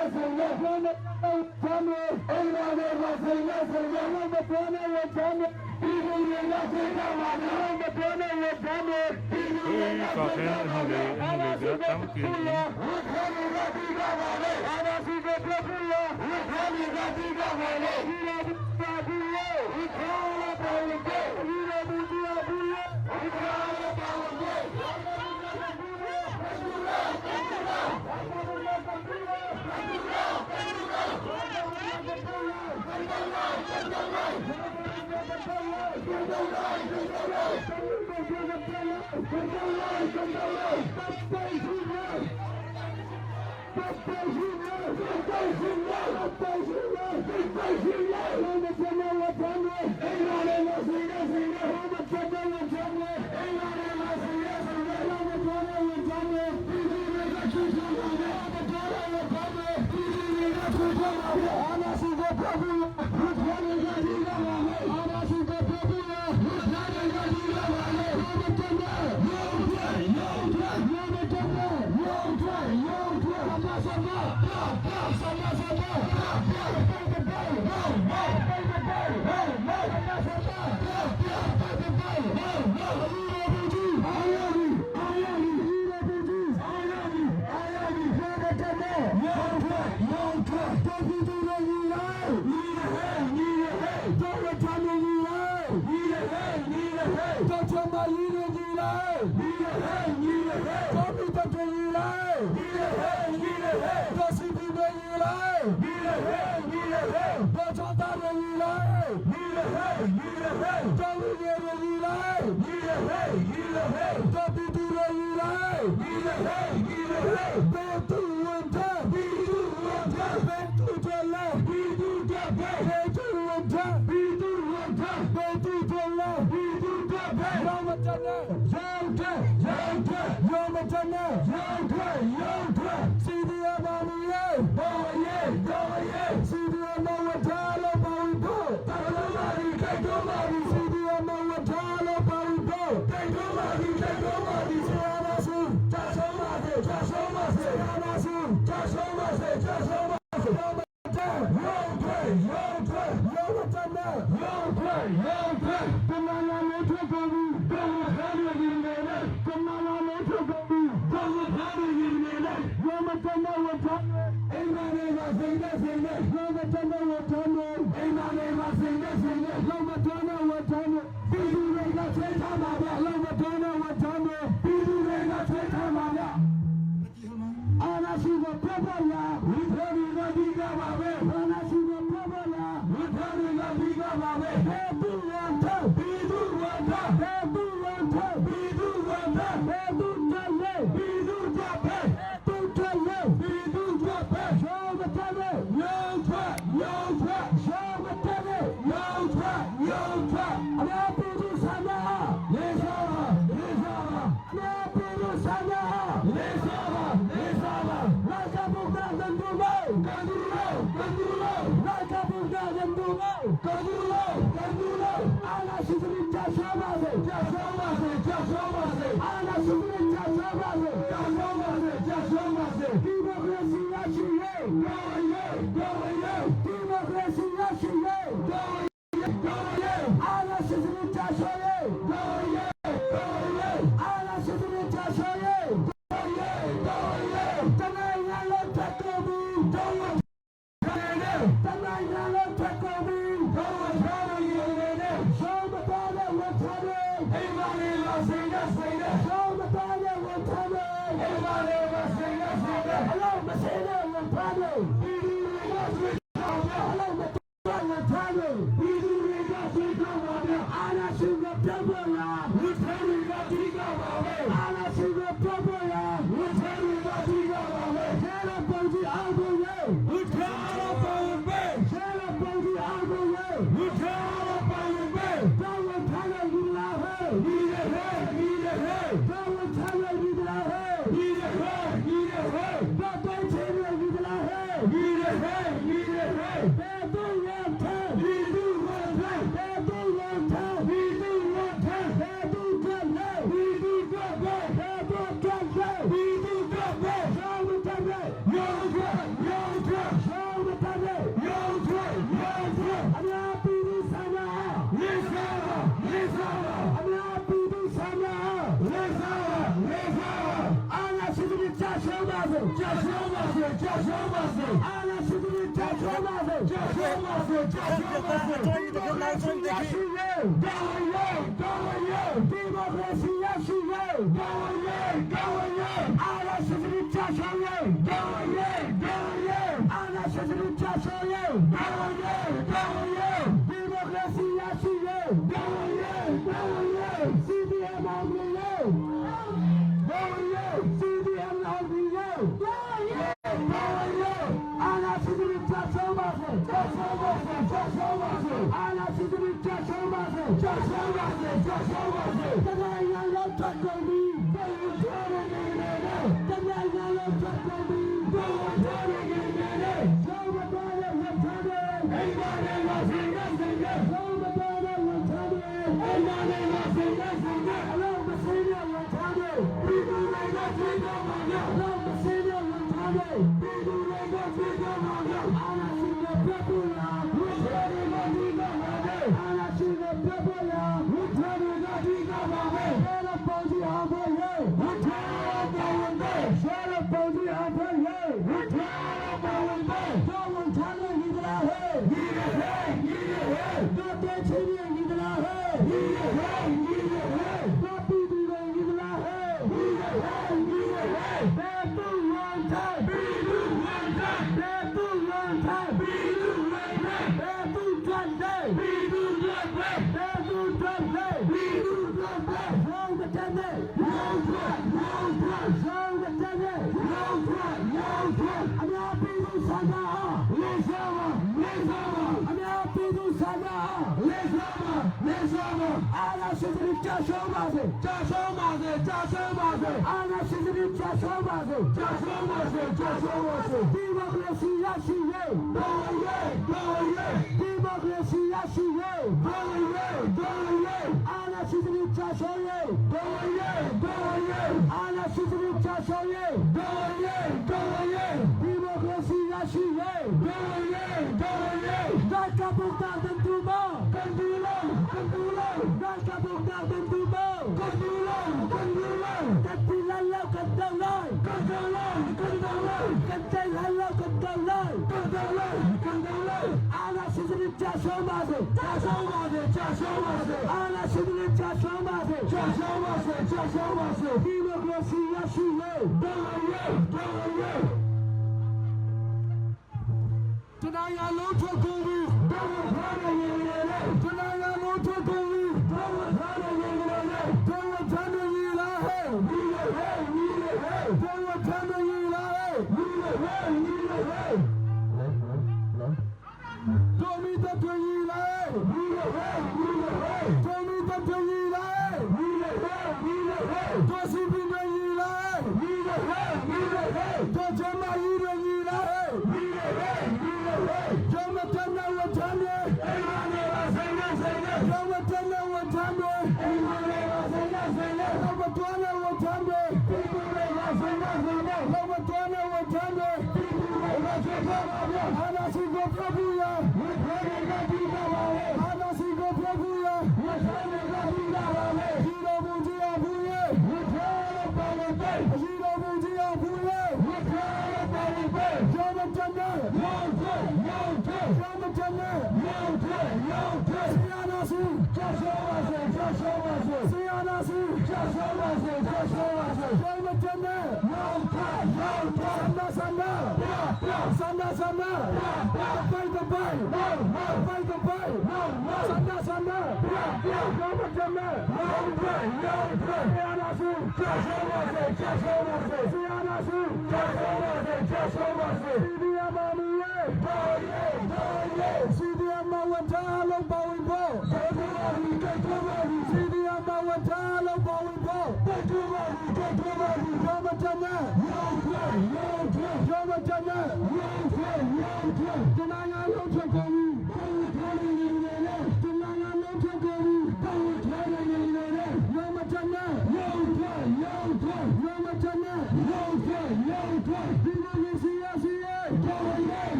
Hei ka khen a hnulei a hnulei bia tampi an um.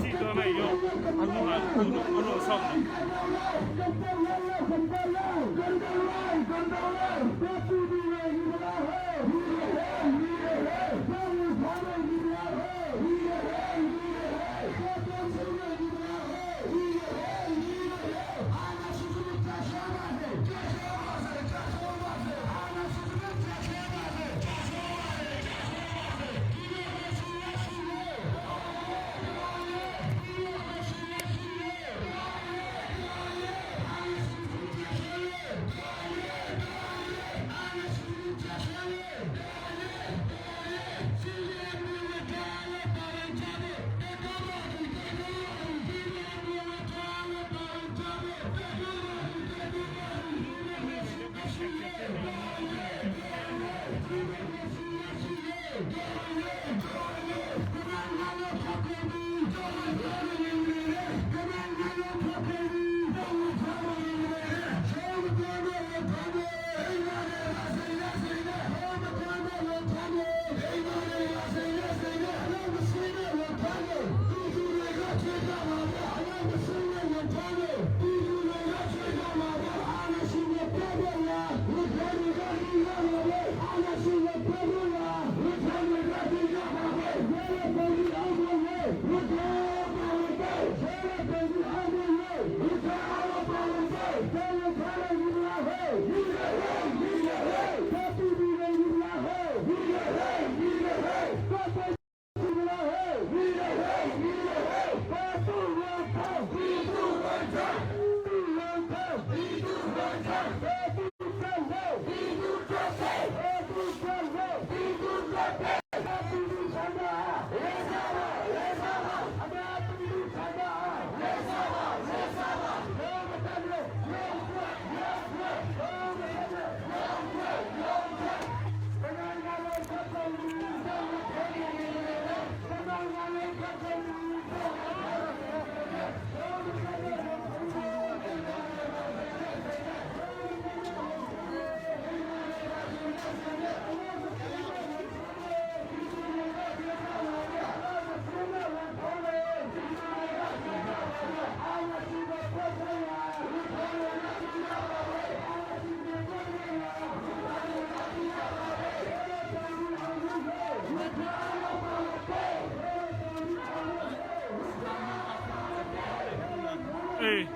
Si ko mai yo anu anu anu som Ei.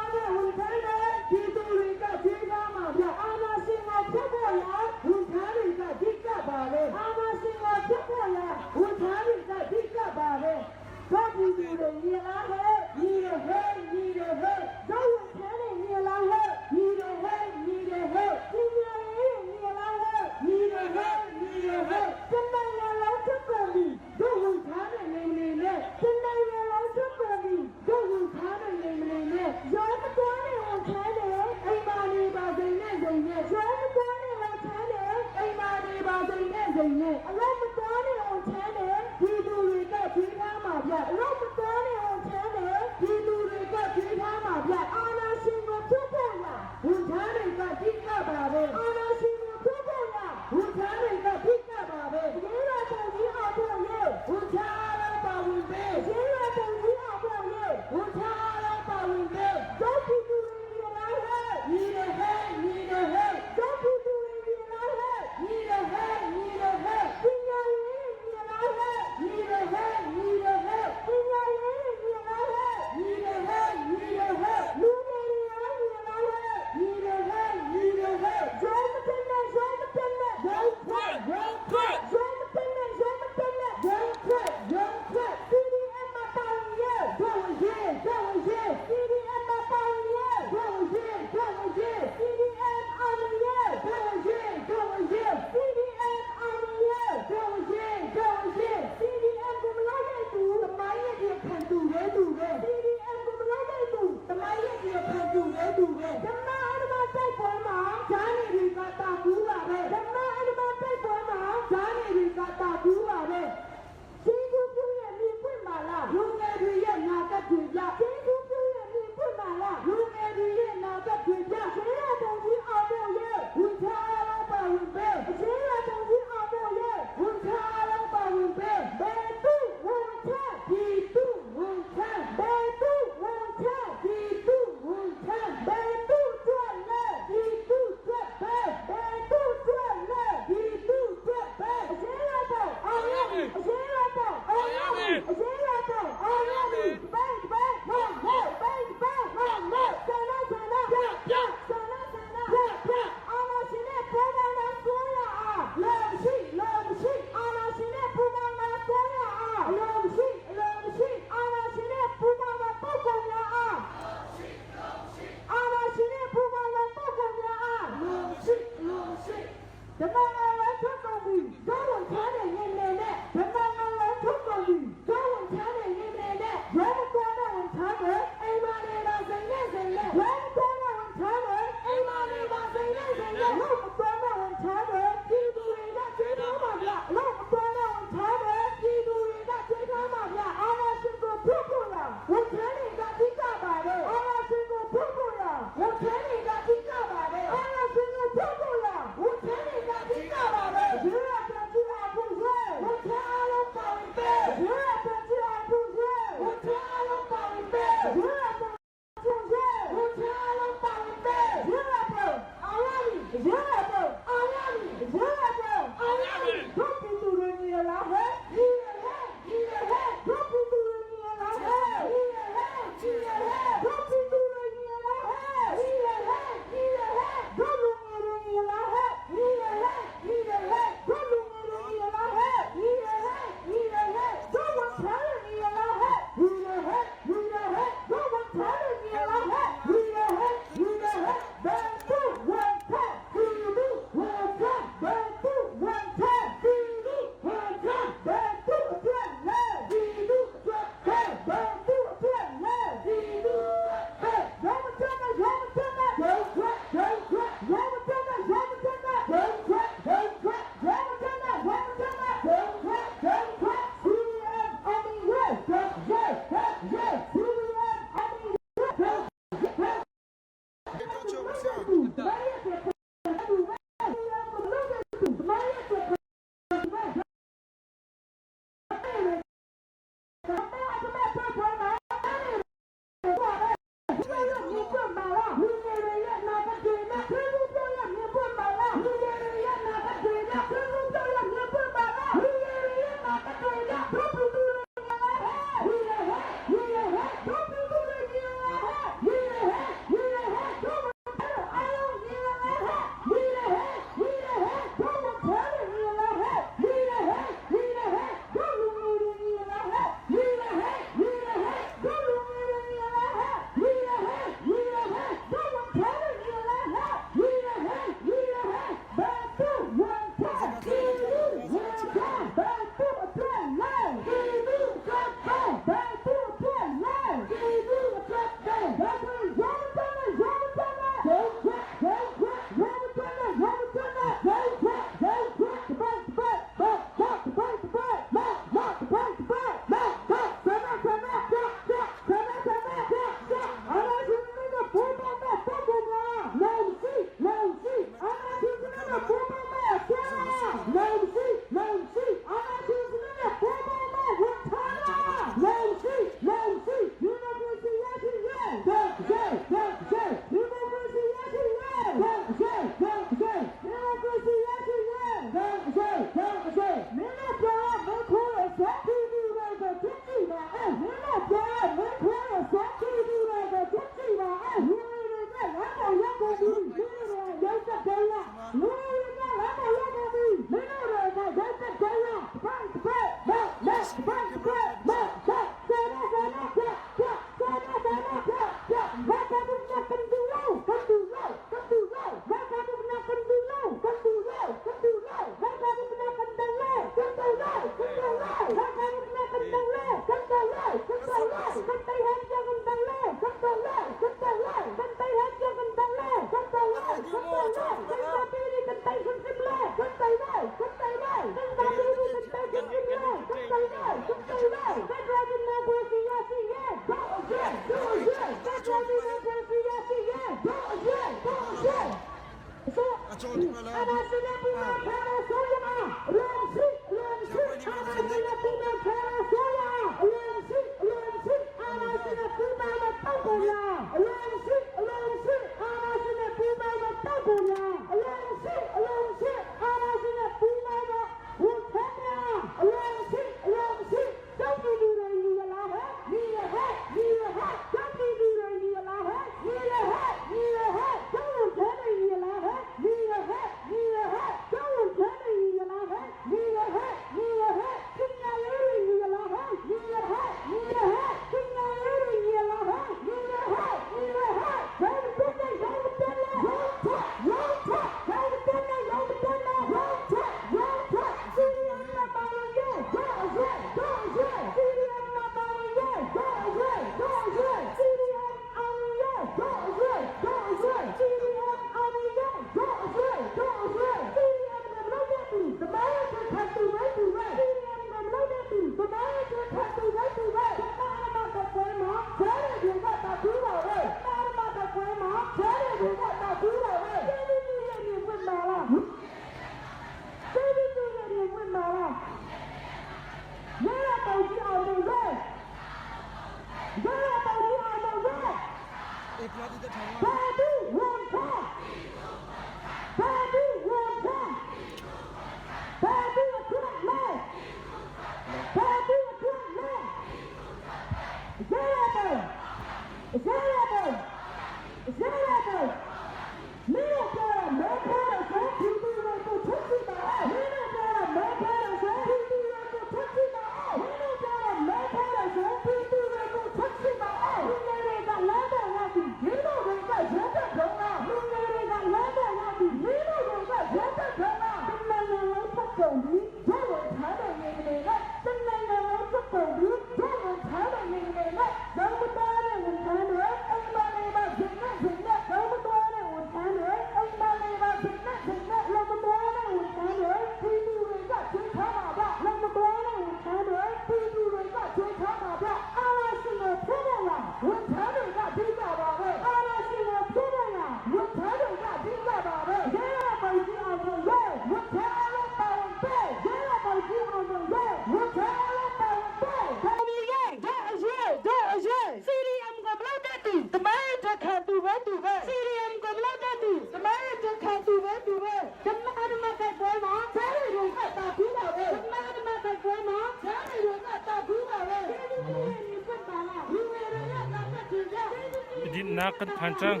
Nak kan phan cang.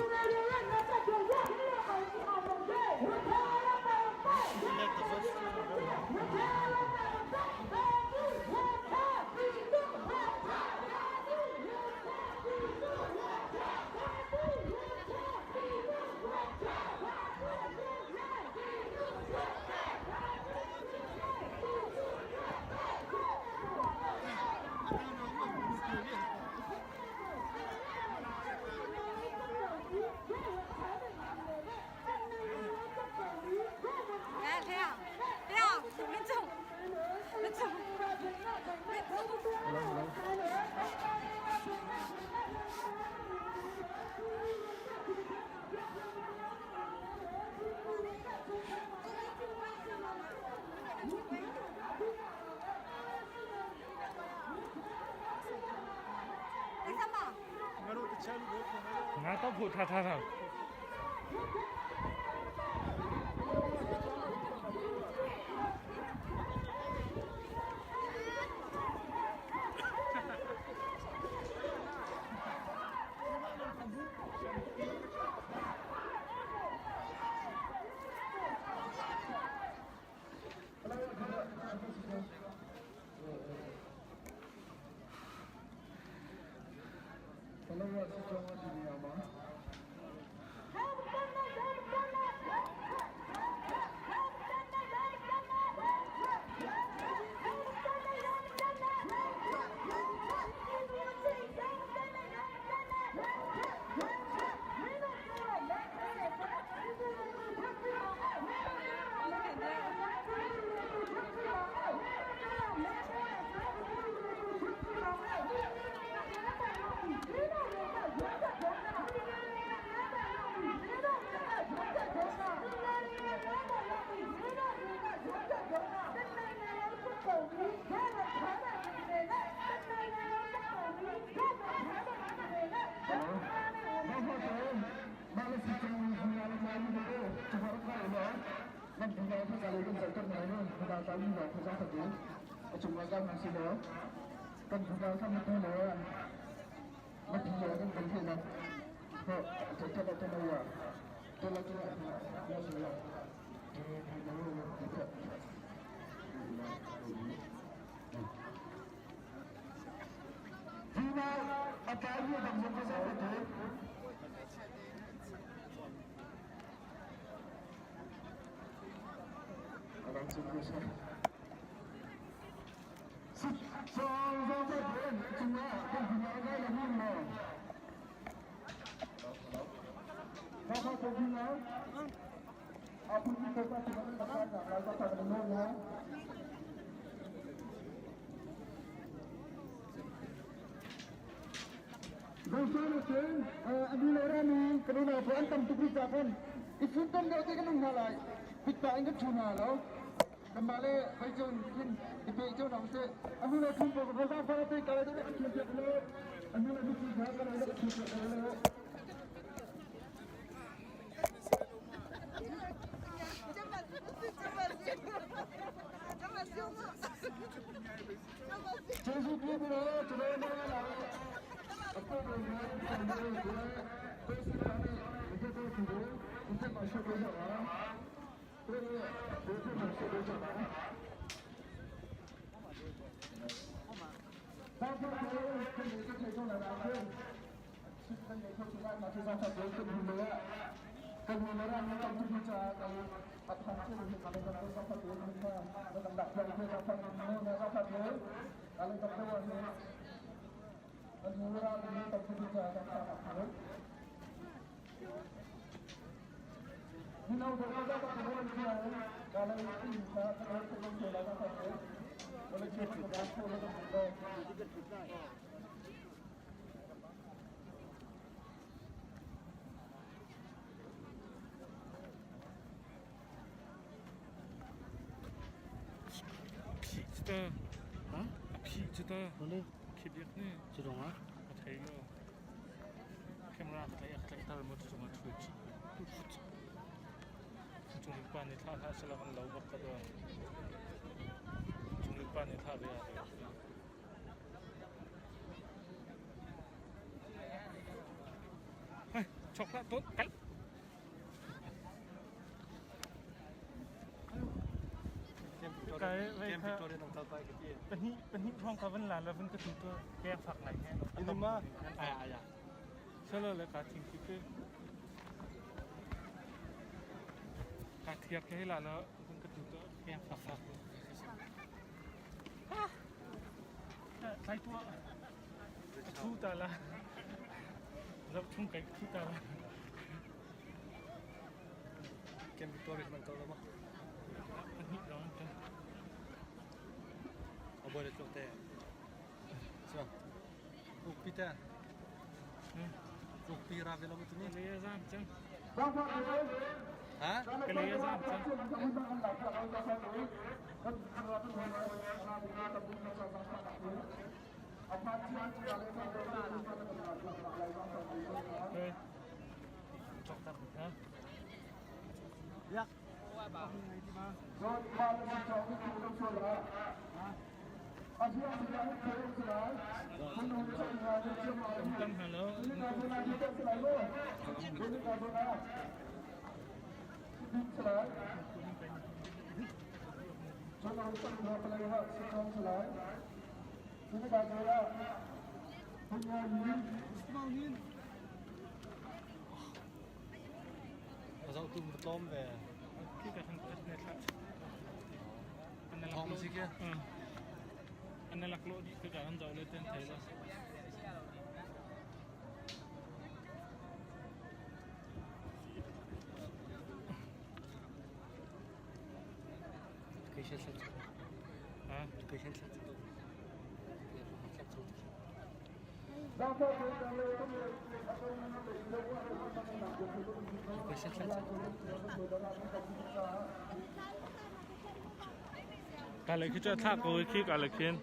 Nga to phu tha tha tha. Chok hlah tuan kal. Pahnih pahnih thong ka van la la van ka tu tu keng fak ngai he. Ini ma? Aya aya. Salo le ka thing ki ke. Ka thiak ke la la van ka tu tu keng fak fak. Thlai tu Thu ta la. Zoh chung kai thu ta la. Kem Victoria man ko lo ma. Pahnih lawng an ṭan. Abo le tluk te. So. Uk pi te. Uk pi ra ve lo ma tu ni. Ka le a zaam cang. Ha? Ka le a zaam cang. Hey. Chok tak ha. Yak. Tam halo. Azau tu tlawm ve. Khi ka khan ne thla. Thong si ke. An lak lo di ka kan zau le ten thai la. Kai shan sat. Ha? Kai shan sat. Kai shan sat. Ka le khi cha thla ko khi ka le khin.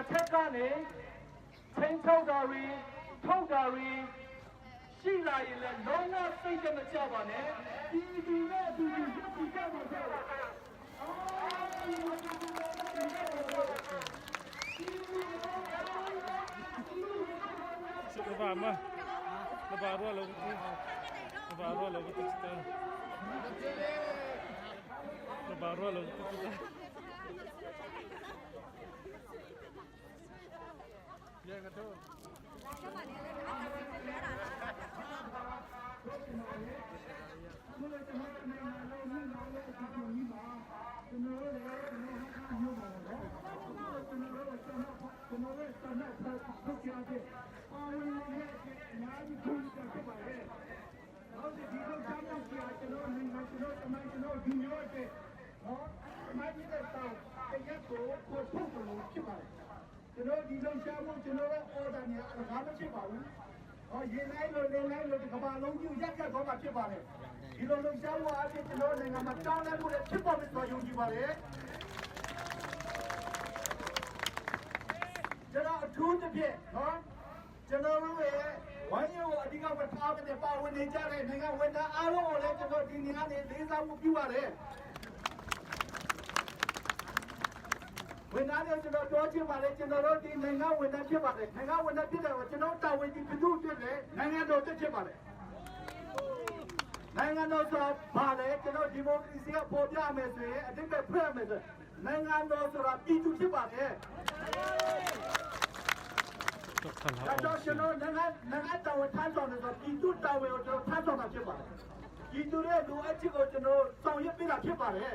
အထက်ကနေချင်းထုတ်တာတွေထုတ်တာတွေရှိလာရင်လည်းလုံးဝစိတ်တမကြပါနဲ့ပြည်သူနဲ့အတူတူရပ်တည်ကြပါစို့ Ba ma. Ba ro lo ti. Ba ro lo ti ta. Ba ro lo ti ta. ကျွန်တော်ဒီလောက်ရှားဖို့ကျွန်တော်တို့ order နေအလကားမဖြစ်ပါဘူး။ဟောရင်လိုက်လို့လင်းလိုက်လို့ဒီကမ္ဘာလုံးကြီးရက်ရက်သွားမှာဖြစ်ပါတယ်။ဒီလိုလှုပ်ရှားမှုအပြင်ကျွန်တော်နိုင်ငံမှာတောင်းလဲမှုတွေဖြစ်ပေါ်မယ်ဆိုယုံကြည်ပါတယ်။ကျွန်တော်အထူးသဖြင့်နော်ကျွန်တော်တို့ရဲ့ဝိုင်းရုံကိုအဓိကဝတ်ထားတဲ့ပါဝင်နေကြတဲ့နိုင်ငံဝန်ထမ်းအားလုံးကိုလည်းကျွန်တော်ဒီနေရာနေလေးစားမှုပြုပါတယ်။ဝန်ထမ်းတွေကျွန်တော်ပြောချင်ပါတယ်ကျွန်တော်တို့ဒီနိုင်ငံဝန်ထမ်းဖြစ်ပါတယ်နိုင်ငံဝန်ထမ်းဖြစ်တယ်ကိုကျွန်တော်တာဝန်ကြီးဘယ်သူဖြစ်လဲနိုင်ငံတော်တက်ဖြစ်ပါတယ်နိုင်ငံတော်ဆိုတာဘာလဲကျွန်တော်ဒီမိုကရေစီကပေါ်ပြမယ်ဆိုရင်အတိတ်ပဲဖွဲ့ရမယ်ဆိုရင်နိုင်ငံတော်ဆိုတာပြည်သူဖြစ်ပါတယ် Tha ဒါ la ကြောင့်ကျွန်တော်နိုင်ငံနိုင်ငံတော်ဝန်ထမ်းဆောင်တယ်ဆိုပြည်သူတာဝန်ကိုကျွန်တော်ထမ်းဆောင်တာဖြစ်ပါတယ်ပြည်သူရဲ့လိုအပ်ချက်ကိုကျွန်တော်ဆောင်ရွက်ပေးတာဖြစ်ပါတယ်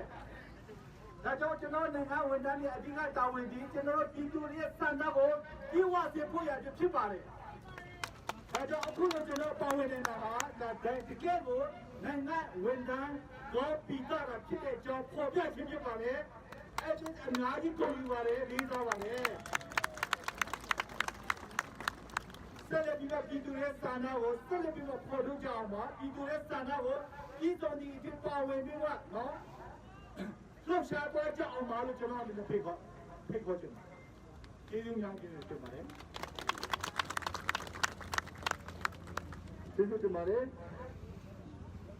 ဒါကြောင့်ကျွန်တော်နိုင်ငံဝန်ထမ်းတွေအဓိကတာဝန်ဒီကျွန်တော်ပြည်သူတွေရဲ့စံတကိုပြည့်ဝစေဖို့ရဖြစ်ပါတယ်။ဒါကြောင့်အခုလိုကျွန်တော်ပါဝင်နေတာဟာဒါတကယ်ကိုနိုင်ငံဝန်ထမ်းကိုပြည်သားတာဖြစ်တဲ့အကြောင်းပေါ်ပြခြင်းဖြစ်ပါတယ်။အဲ့ဒီအများကြီးကုန်ယူပါတယ်လေးစားပါတယ်။ဆက်လက်ပြီးတော့ပြည်သူရဲ့စာနာကိုဆက်လက်ပြီးတော့ပေါ်ထုတ်ကြအောင်ပါပြည်သူရဲ့စာနာကိုပြည်တော်ဒီအဖြစ်ပါဝင်ပြီးတော့နော် လှုပ်ရှားသွားကြအောင်ပါလို့ကျွန်တော်အနေနဲ့ဖိတ်ခေါ်ဖိတ်ခေါ်ချင်ပါတယ်။ကျေးဇူးများကျေးဇူးတင်ပါတယ် ကျေးဇူးတင်ပါတယ်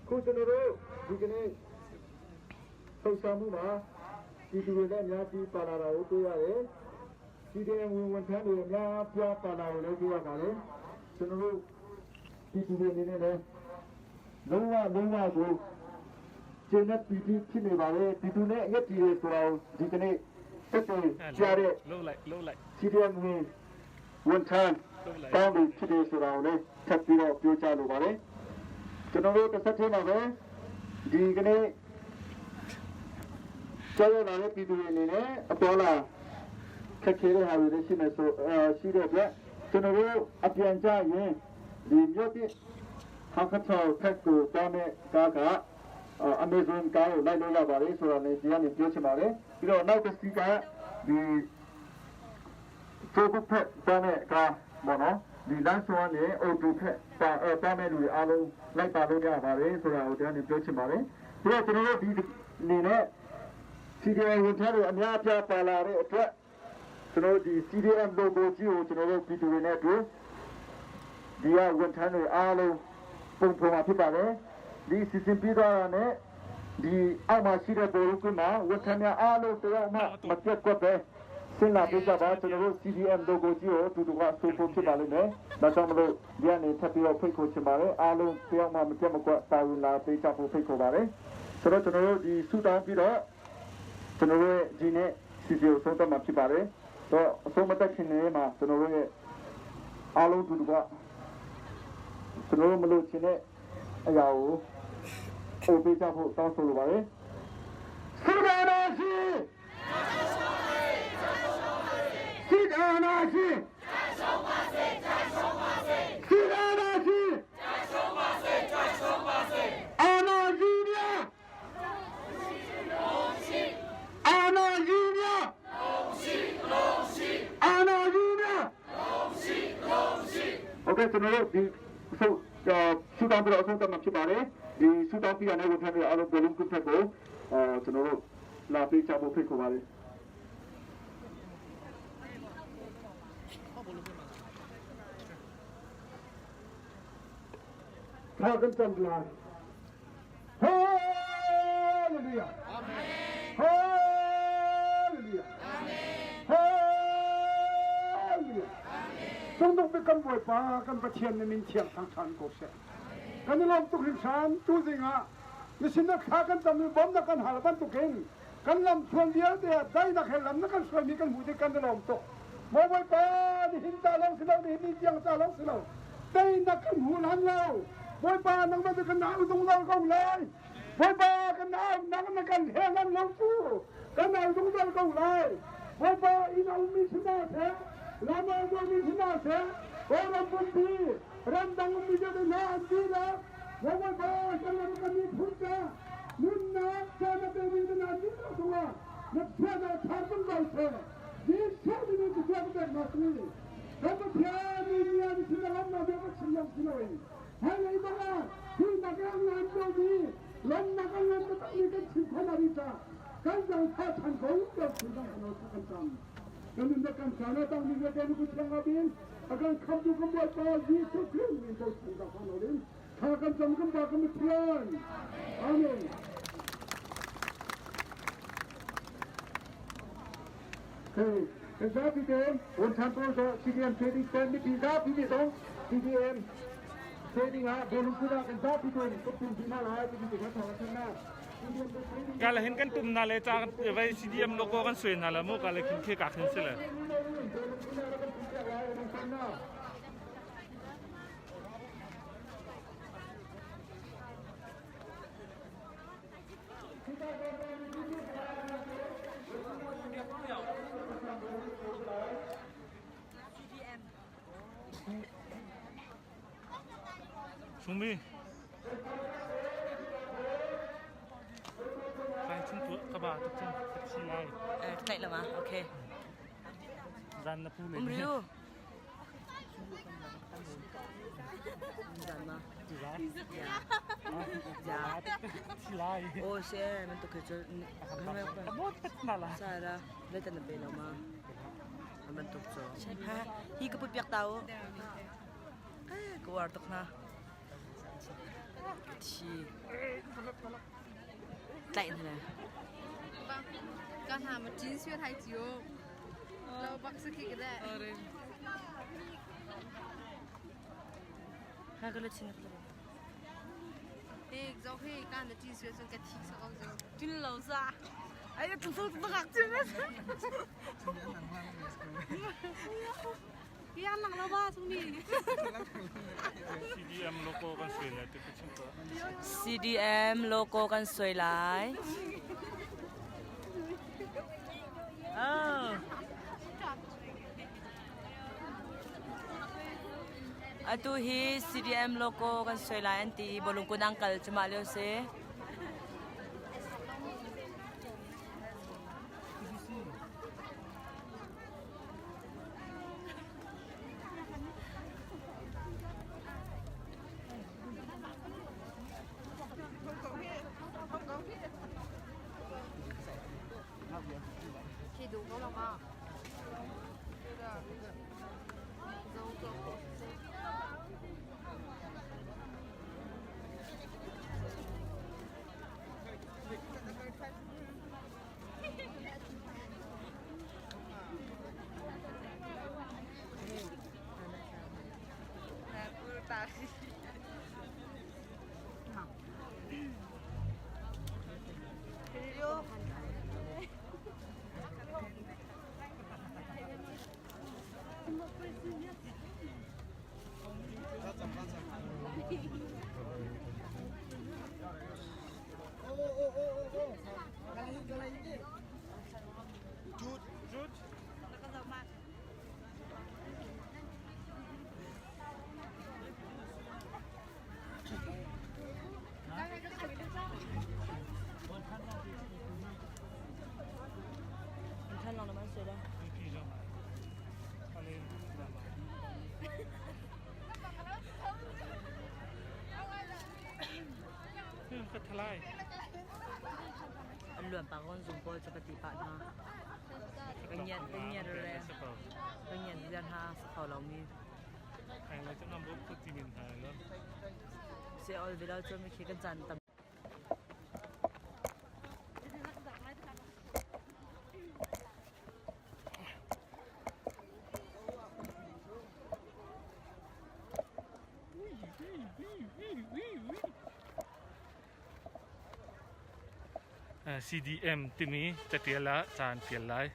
ခုကျွန်တော်တို့ဒီကနေ့လှုပ်ရှားမှုမှာဒီသူတွေလည်းအများကြီးပါလာတာကိုတွေ့ရတယ်ဒီတဲ့ဝင်ဝန်ထမ်းတွေအများပြားပါလာကိုလည်းတွေ့ရပါတယ်ကျွန်တော်တို့ဒီသူတွေအနေနဲ့လည်းလုံးဝလုံးဝကိုကျင်းတဲ့ပီတိဖြစ်နေပါလေဒီသူနဲ့အရက်တီတွေဆိုတော့ဒီကနေ့တက်တယ်ကြားတဲ့ Lo lại lo lại CDM ဝင်ဝန်ထမ်းတောင်းပြီးဖြစ်တယ်ဆိုတာကိုလည်းထပ်ပြီးတော့ပြောကြားလိုပါတယ်ကျွန်တော်တို့တစ်ဆက်တည်းမှာပဲဒီကနေ့ကျောင်းလာတဲ့ပြည်သူတွေအနေနဲ့အပေါ်လာခက်ခဲတဲ့ဟာတွေလည်းရှိမယ်ဆိုအဲရှိတဲ့အတွက်ကျွန်တော်တို့အပြန်ကြရင်ဒီမြို့ပြဟာခချောက်ထက်ကိုတောင်းတဲ့ကားက Amazon ကားကိုလိုက်လို့ရပါတယ်ဆိုတာလည်းဒီကနေပြောချင်ပါတယ်ပြီးတော့နောက်တစ်စီးကဒီ ချိုးဖက်တန်းတဲ့ကားပေါ့နော်ဒီလမ်းစွမ်းနဲ့အော်တိုဖက်ပါအဲတန်းတဲ့လူတွေအားလုံးလိုက်ပါလို့ရပါတယ်ဆိုတာကိုတရားနေပြောချင်ပါတယ်ပြီးတော့ကျွန်တော်တို့ဒီအနေနဲ့ CDM ဝန်ထမ်းတွေအများအပြားပါလာတဲ့အတွက်ကျွန်တော်တို့ဒီ CDM logo ကြီးကိုကျွန်တော်တို့ပြည်သူတွေနဲ့အတူဒီကဝန်ထမ်းတွေအားလုံးပုံဖော်မှာဖြစ်ပါတယ်ဒီစီစဉ်ပြီးတော့နဲ့ဒီအောက်မှာရှိတဲ့ဘောလုံးကွင်းမှာဝန်ထမ်းများအားလုံးတရားမှမပြတ်ကွက်ပဲ ဆင်းလာပြကြပါကျွန်တော်တို့ CDM logo ကြီးကိုအတူတူကဆိုဖို့ဖြစ်ပါလိမ့်မယ်။ဒါကြောင့်မလို့ဒီကနေထပ်ပြီးတော့ဖိတ်ခေါ်ချင်ပါတယ်။အားလုံးတယောက်မှမပြတ်မကွက်တာဝန်လာပေးကြဖို့ဖိတ်ခေါ်ပါတယ်။ဆိုတော့ကျွန်တော်တို့ဒီဆူတောင်းပြီးတော့ကျွန်တော်တို့ရဲ့ဒီနေ့ CC ကိုဆုံးသက်မှာဖြစ်ပါတယ်။တော့အဆုံးမတက်ခင်နေမှာကျွန်တော်တို့ရဲ့အားလုံးအတူတူကကျွန်တော်တို့မလို့ချင်တဲ့အရာကိုအိုပေးကြဖို့တောင်းဆိုလိုပါတယ်။ဆုဒါနာရှိ စီဒါနာရှိစီဒါနာရှိအာနာကြီးများအာနာကြီးများအာနာကြီးများโอเคကျွန်တော်တို့ဒီဆုဆူတောင်းပြီးတော့အဆုံးသတ်မှာဖြစ်ပါတယ်ဒီဆူတောင်းပြီးရတဲ့ဝန်ထမ်းတွေအားလုံးဘလုံးကုဖက်ကိုအာကျွန်တော်တို့လာပေးကြဖို့ဖိတ်ခေါ်ပါတယ် Lo. Thla kan cam lai. Hallelujah. Hallelujah. Hallelujah. Cungdung bik kan Bawipa kan Pathian na min thiang thangṭhan ko seh. Kan i lawm tuk hringhran tu zing ah na sinah thla kan cam i bawmnak kan hal bantukin kan lamthluan vialte ah daihnak he lam na kan hruaimi kan hmuh tik kan i lawm tuk. Maw Bawipa, nihin ca lawng si lo, nihin ni tiang ca lawng si lo, teinak kan hmu lan lo. Bawipa, nangmah cu kan au zungzal ko lai. Bawipa, kan au nang na kan he lan lo cu kan au zungzal ko lai. Bawipa, inn a ummi si hna seh, lam a ummi si hna seh, Kawlram pumpi, ramdang ummi vialte hna an dihlak, Maw Bawipa, kan ram kan miphun ca nunnak ca na pemi na dihlak cungah na chiahnak ṭha zungzal seh. Amen. Kan zapi te Wonsan pawl cu CDM trading stand mipi zapi nih zong CDM trading ah bawlung kut ah kan zapi tein kan tum dih hna lai timi te kha thawng an thanh hna. Kala hin kan tum na le ca vai CDM logo kan suai hna la mu kala khin khe ka khin si le. Sungmi. Kai chung tu ka ba tuk chung ka thi lai. Eh, tlaih lama. Okay. Zan na pu le. Umriu. Zan ma. Ja. Oh, se man to ke chu. Sa ra, le tan pe lo ma. Man tuk chu. Ha, hi ka pu piak tau. Eh, ka war tuk na. Thi. Tlaih na le. 刚才们进学太久，老板是给的。 Ha ka le chin ka le. 哎，早黑干的进学生给提上高中， 军老师啊！哎呀，读书读个军了。 别让老板送你。 CDM logo kan suai lai te ka chim ko. CDM logo kan suai lai. Oh. Atu hi CDM logo kan suai lai an ti i bawlung kun ang kal cuma lio si. 可以读够了吗？对的，走走。 你看老了蛮水的。 Ka thalai. An luan pa kon zung pawl cu ka ti pah hna. Kan ngiat kan ngiat re. Kan ngiat ziar ha sa kho lo mi. Ai lai chu ngam bu ku ti min ha lo. Se ol velo chu mi khi kan chan tam. CDM timi catial ah ca an tial lai.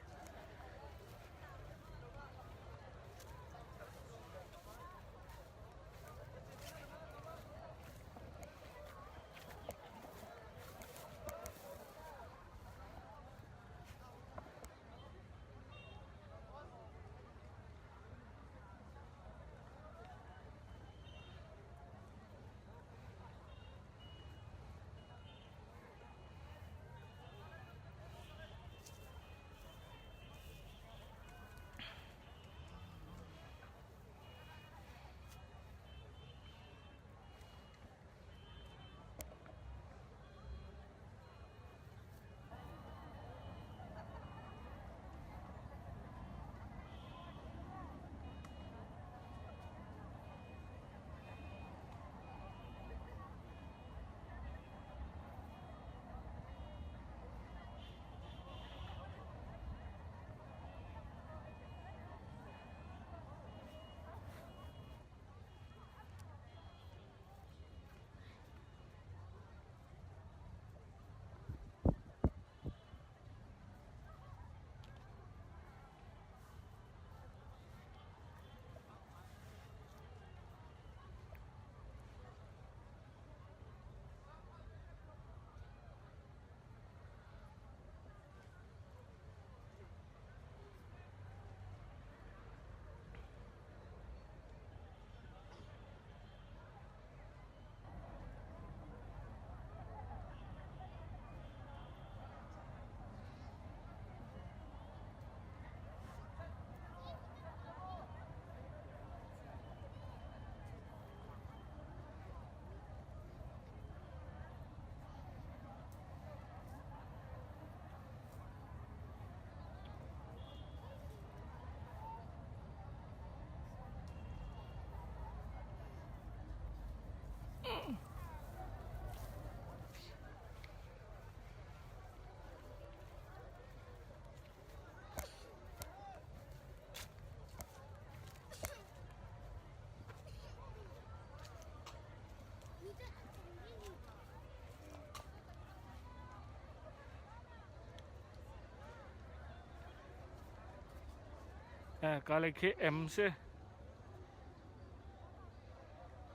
Ka le khi M si.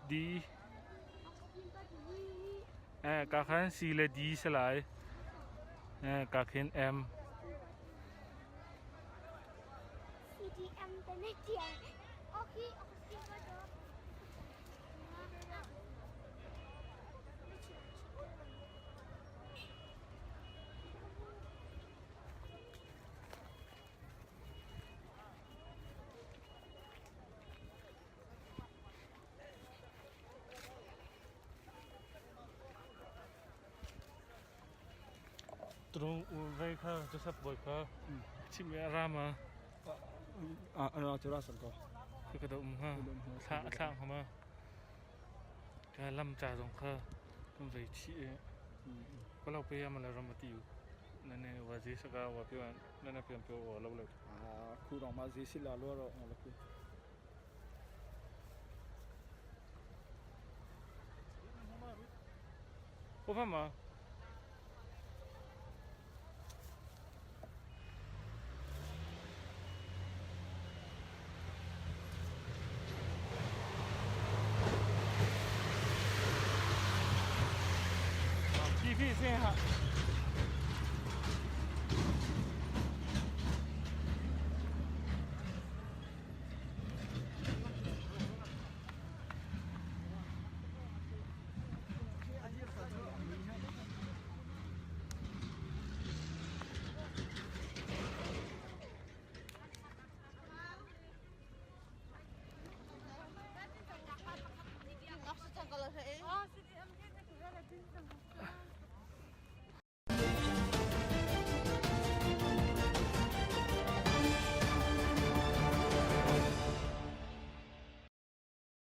D. Ka khan C le D si lai. Ka khin M. Trung vei kha Joseph bawi kha chim i a ra ma? A ra cu ra sang ko. Khi ka da um ha. Thla a thla hnga ma? Ka lam ca zong kha kan vei chih i ka lo pe ma le ram a ti u. Na ne wa zi saka wa pi na na pian pio wa lo le. Khu rong ma zi si la lo ro la ku. Ko fa ma? Phi phi se ha.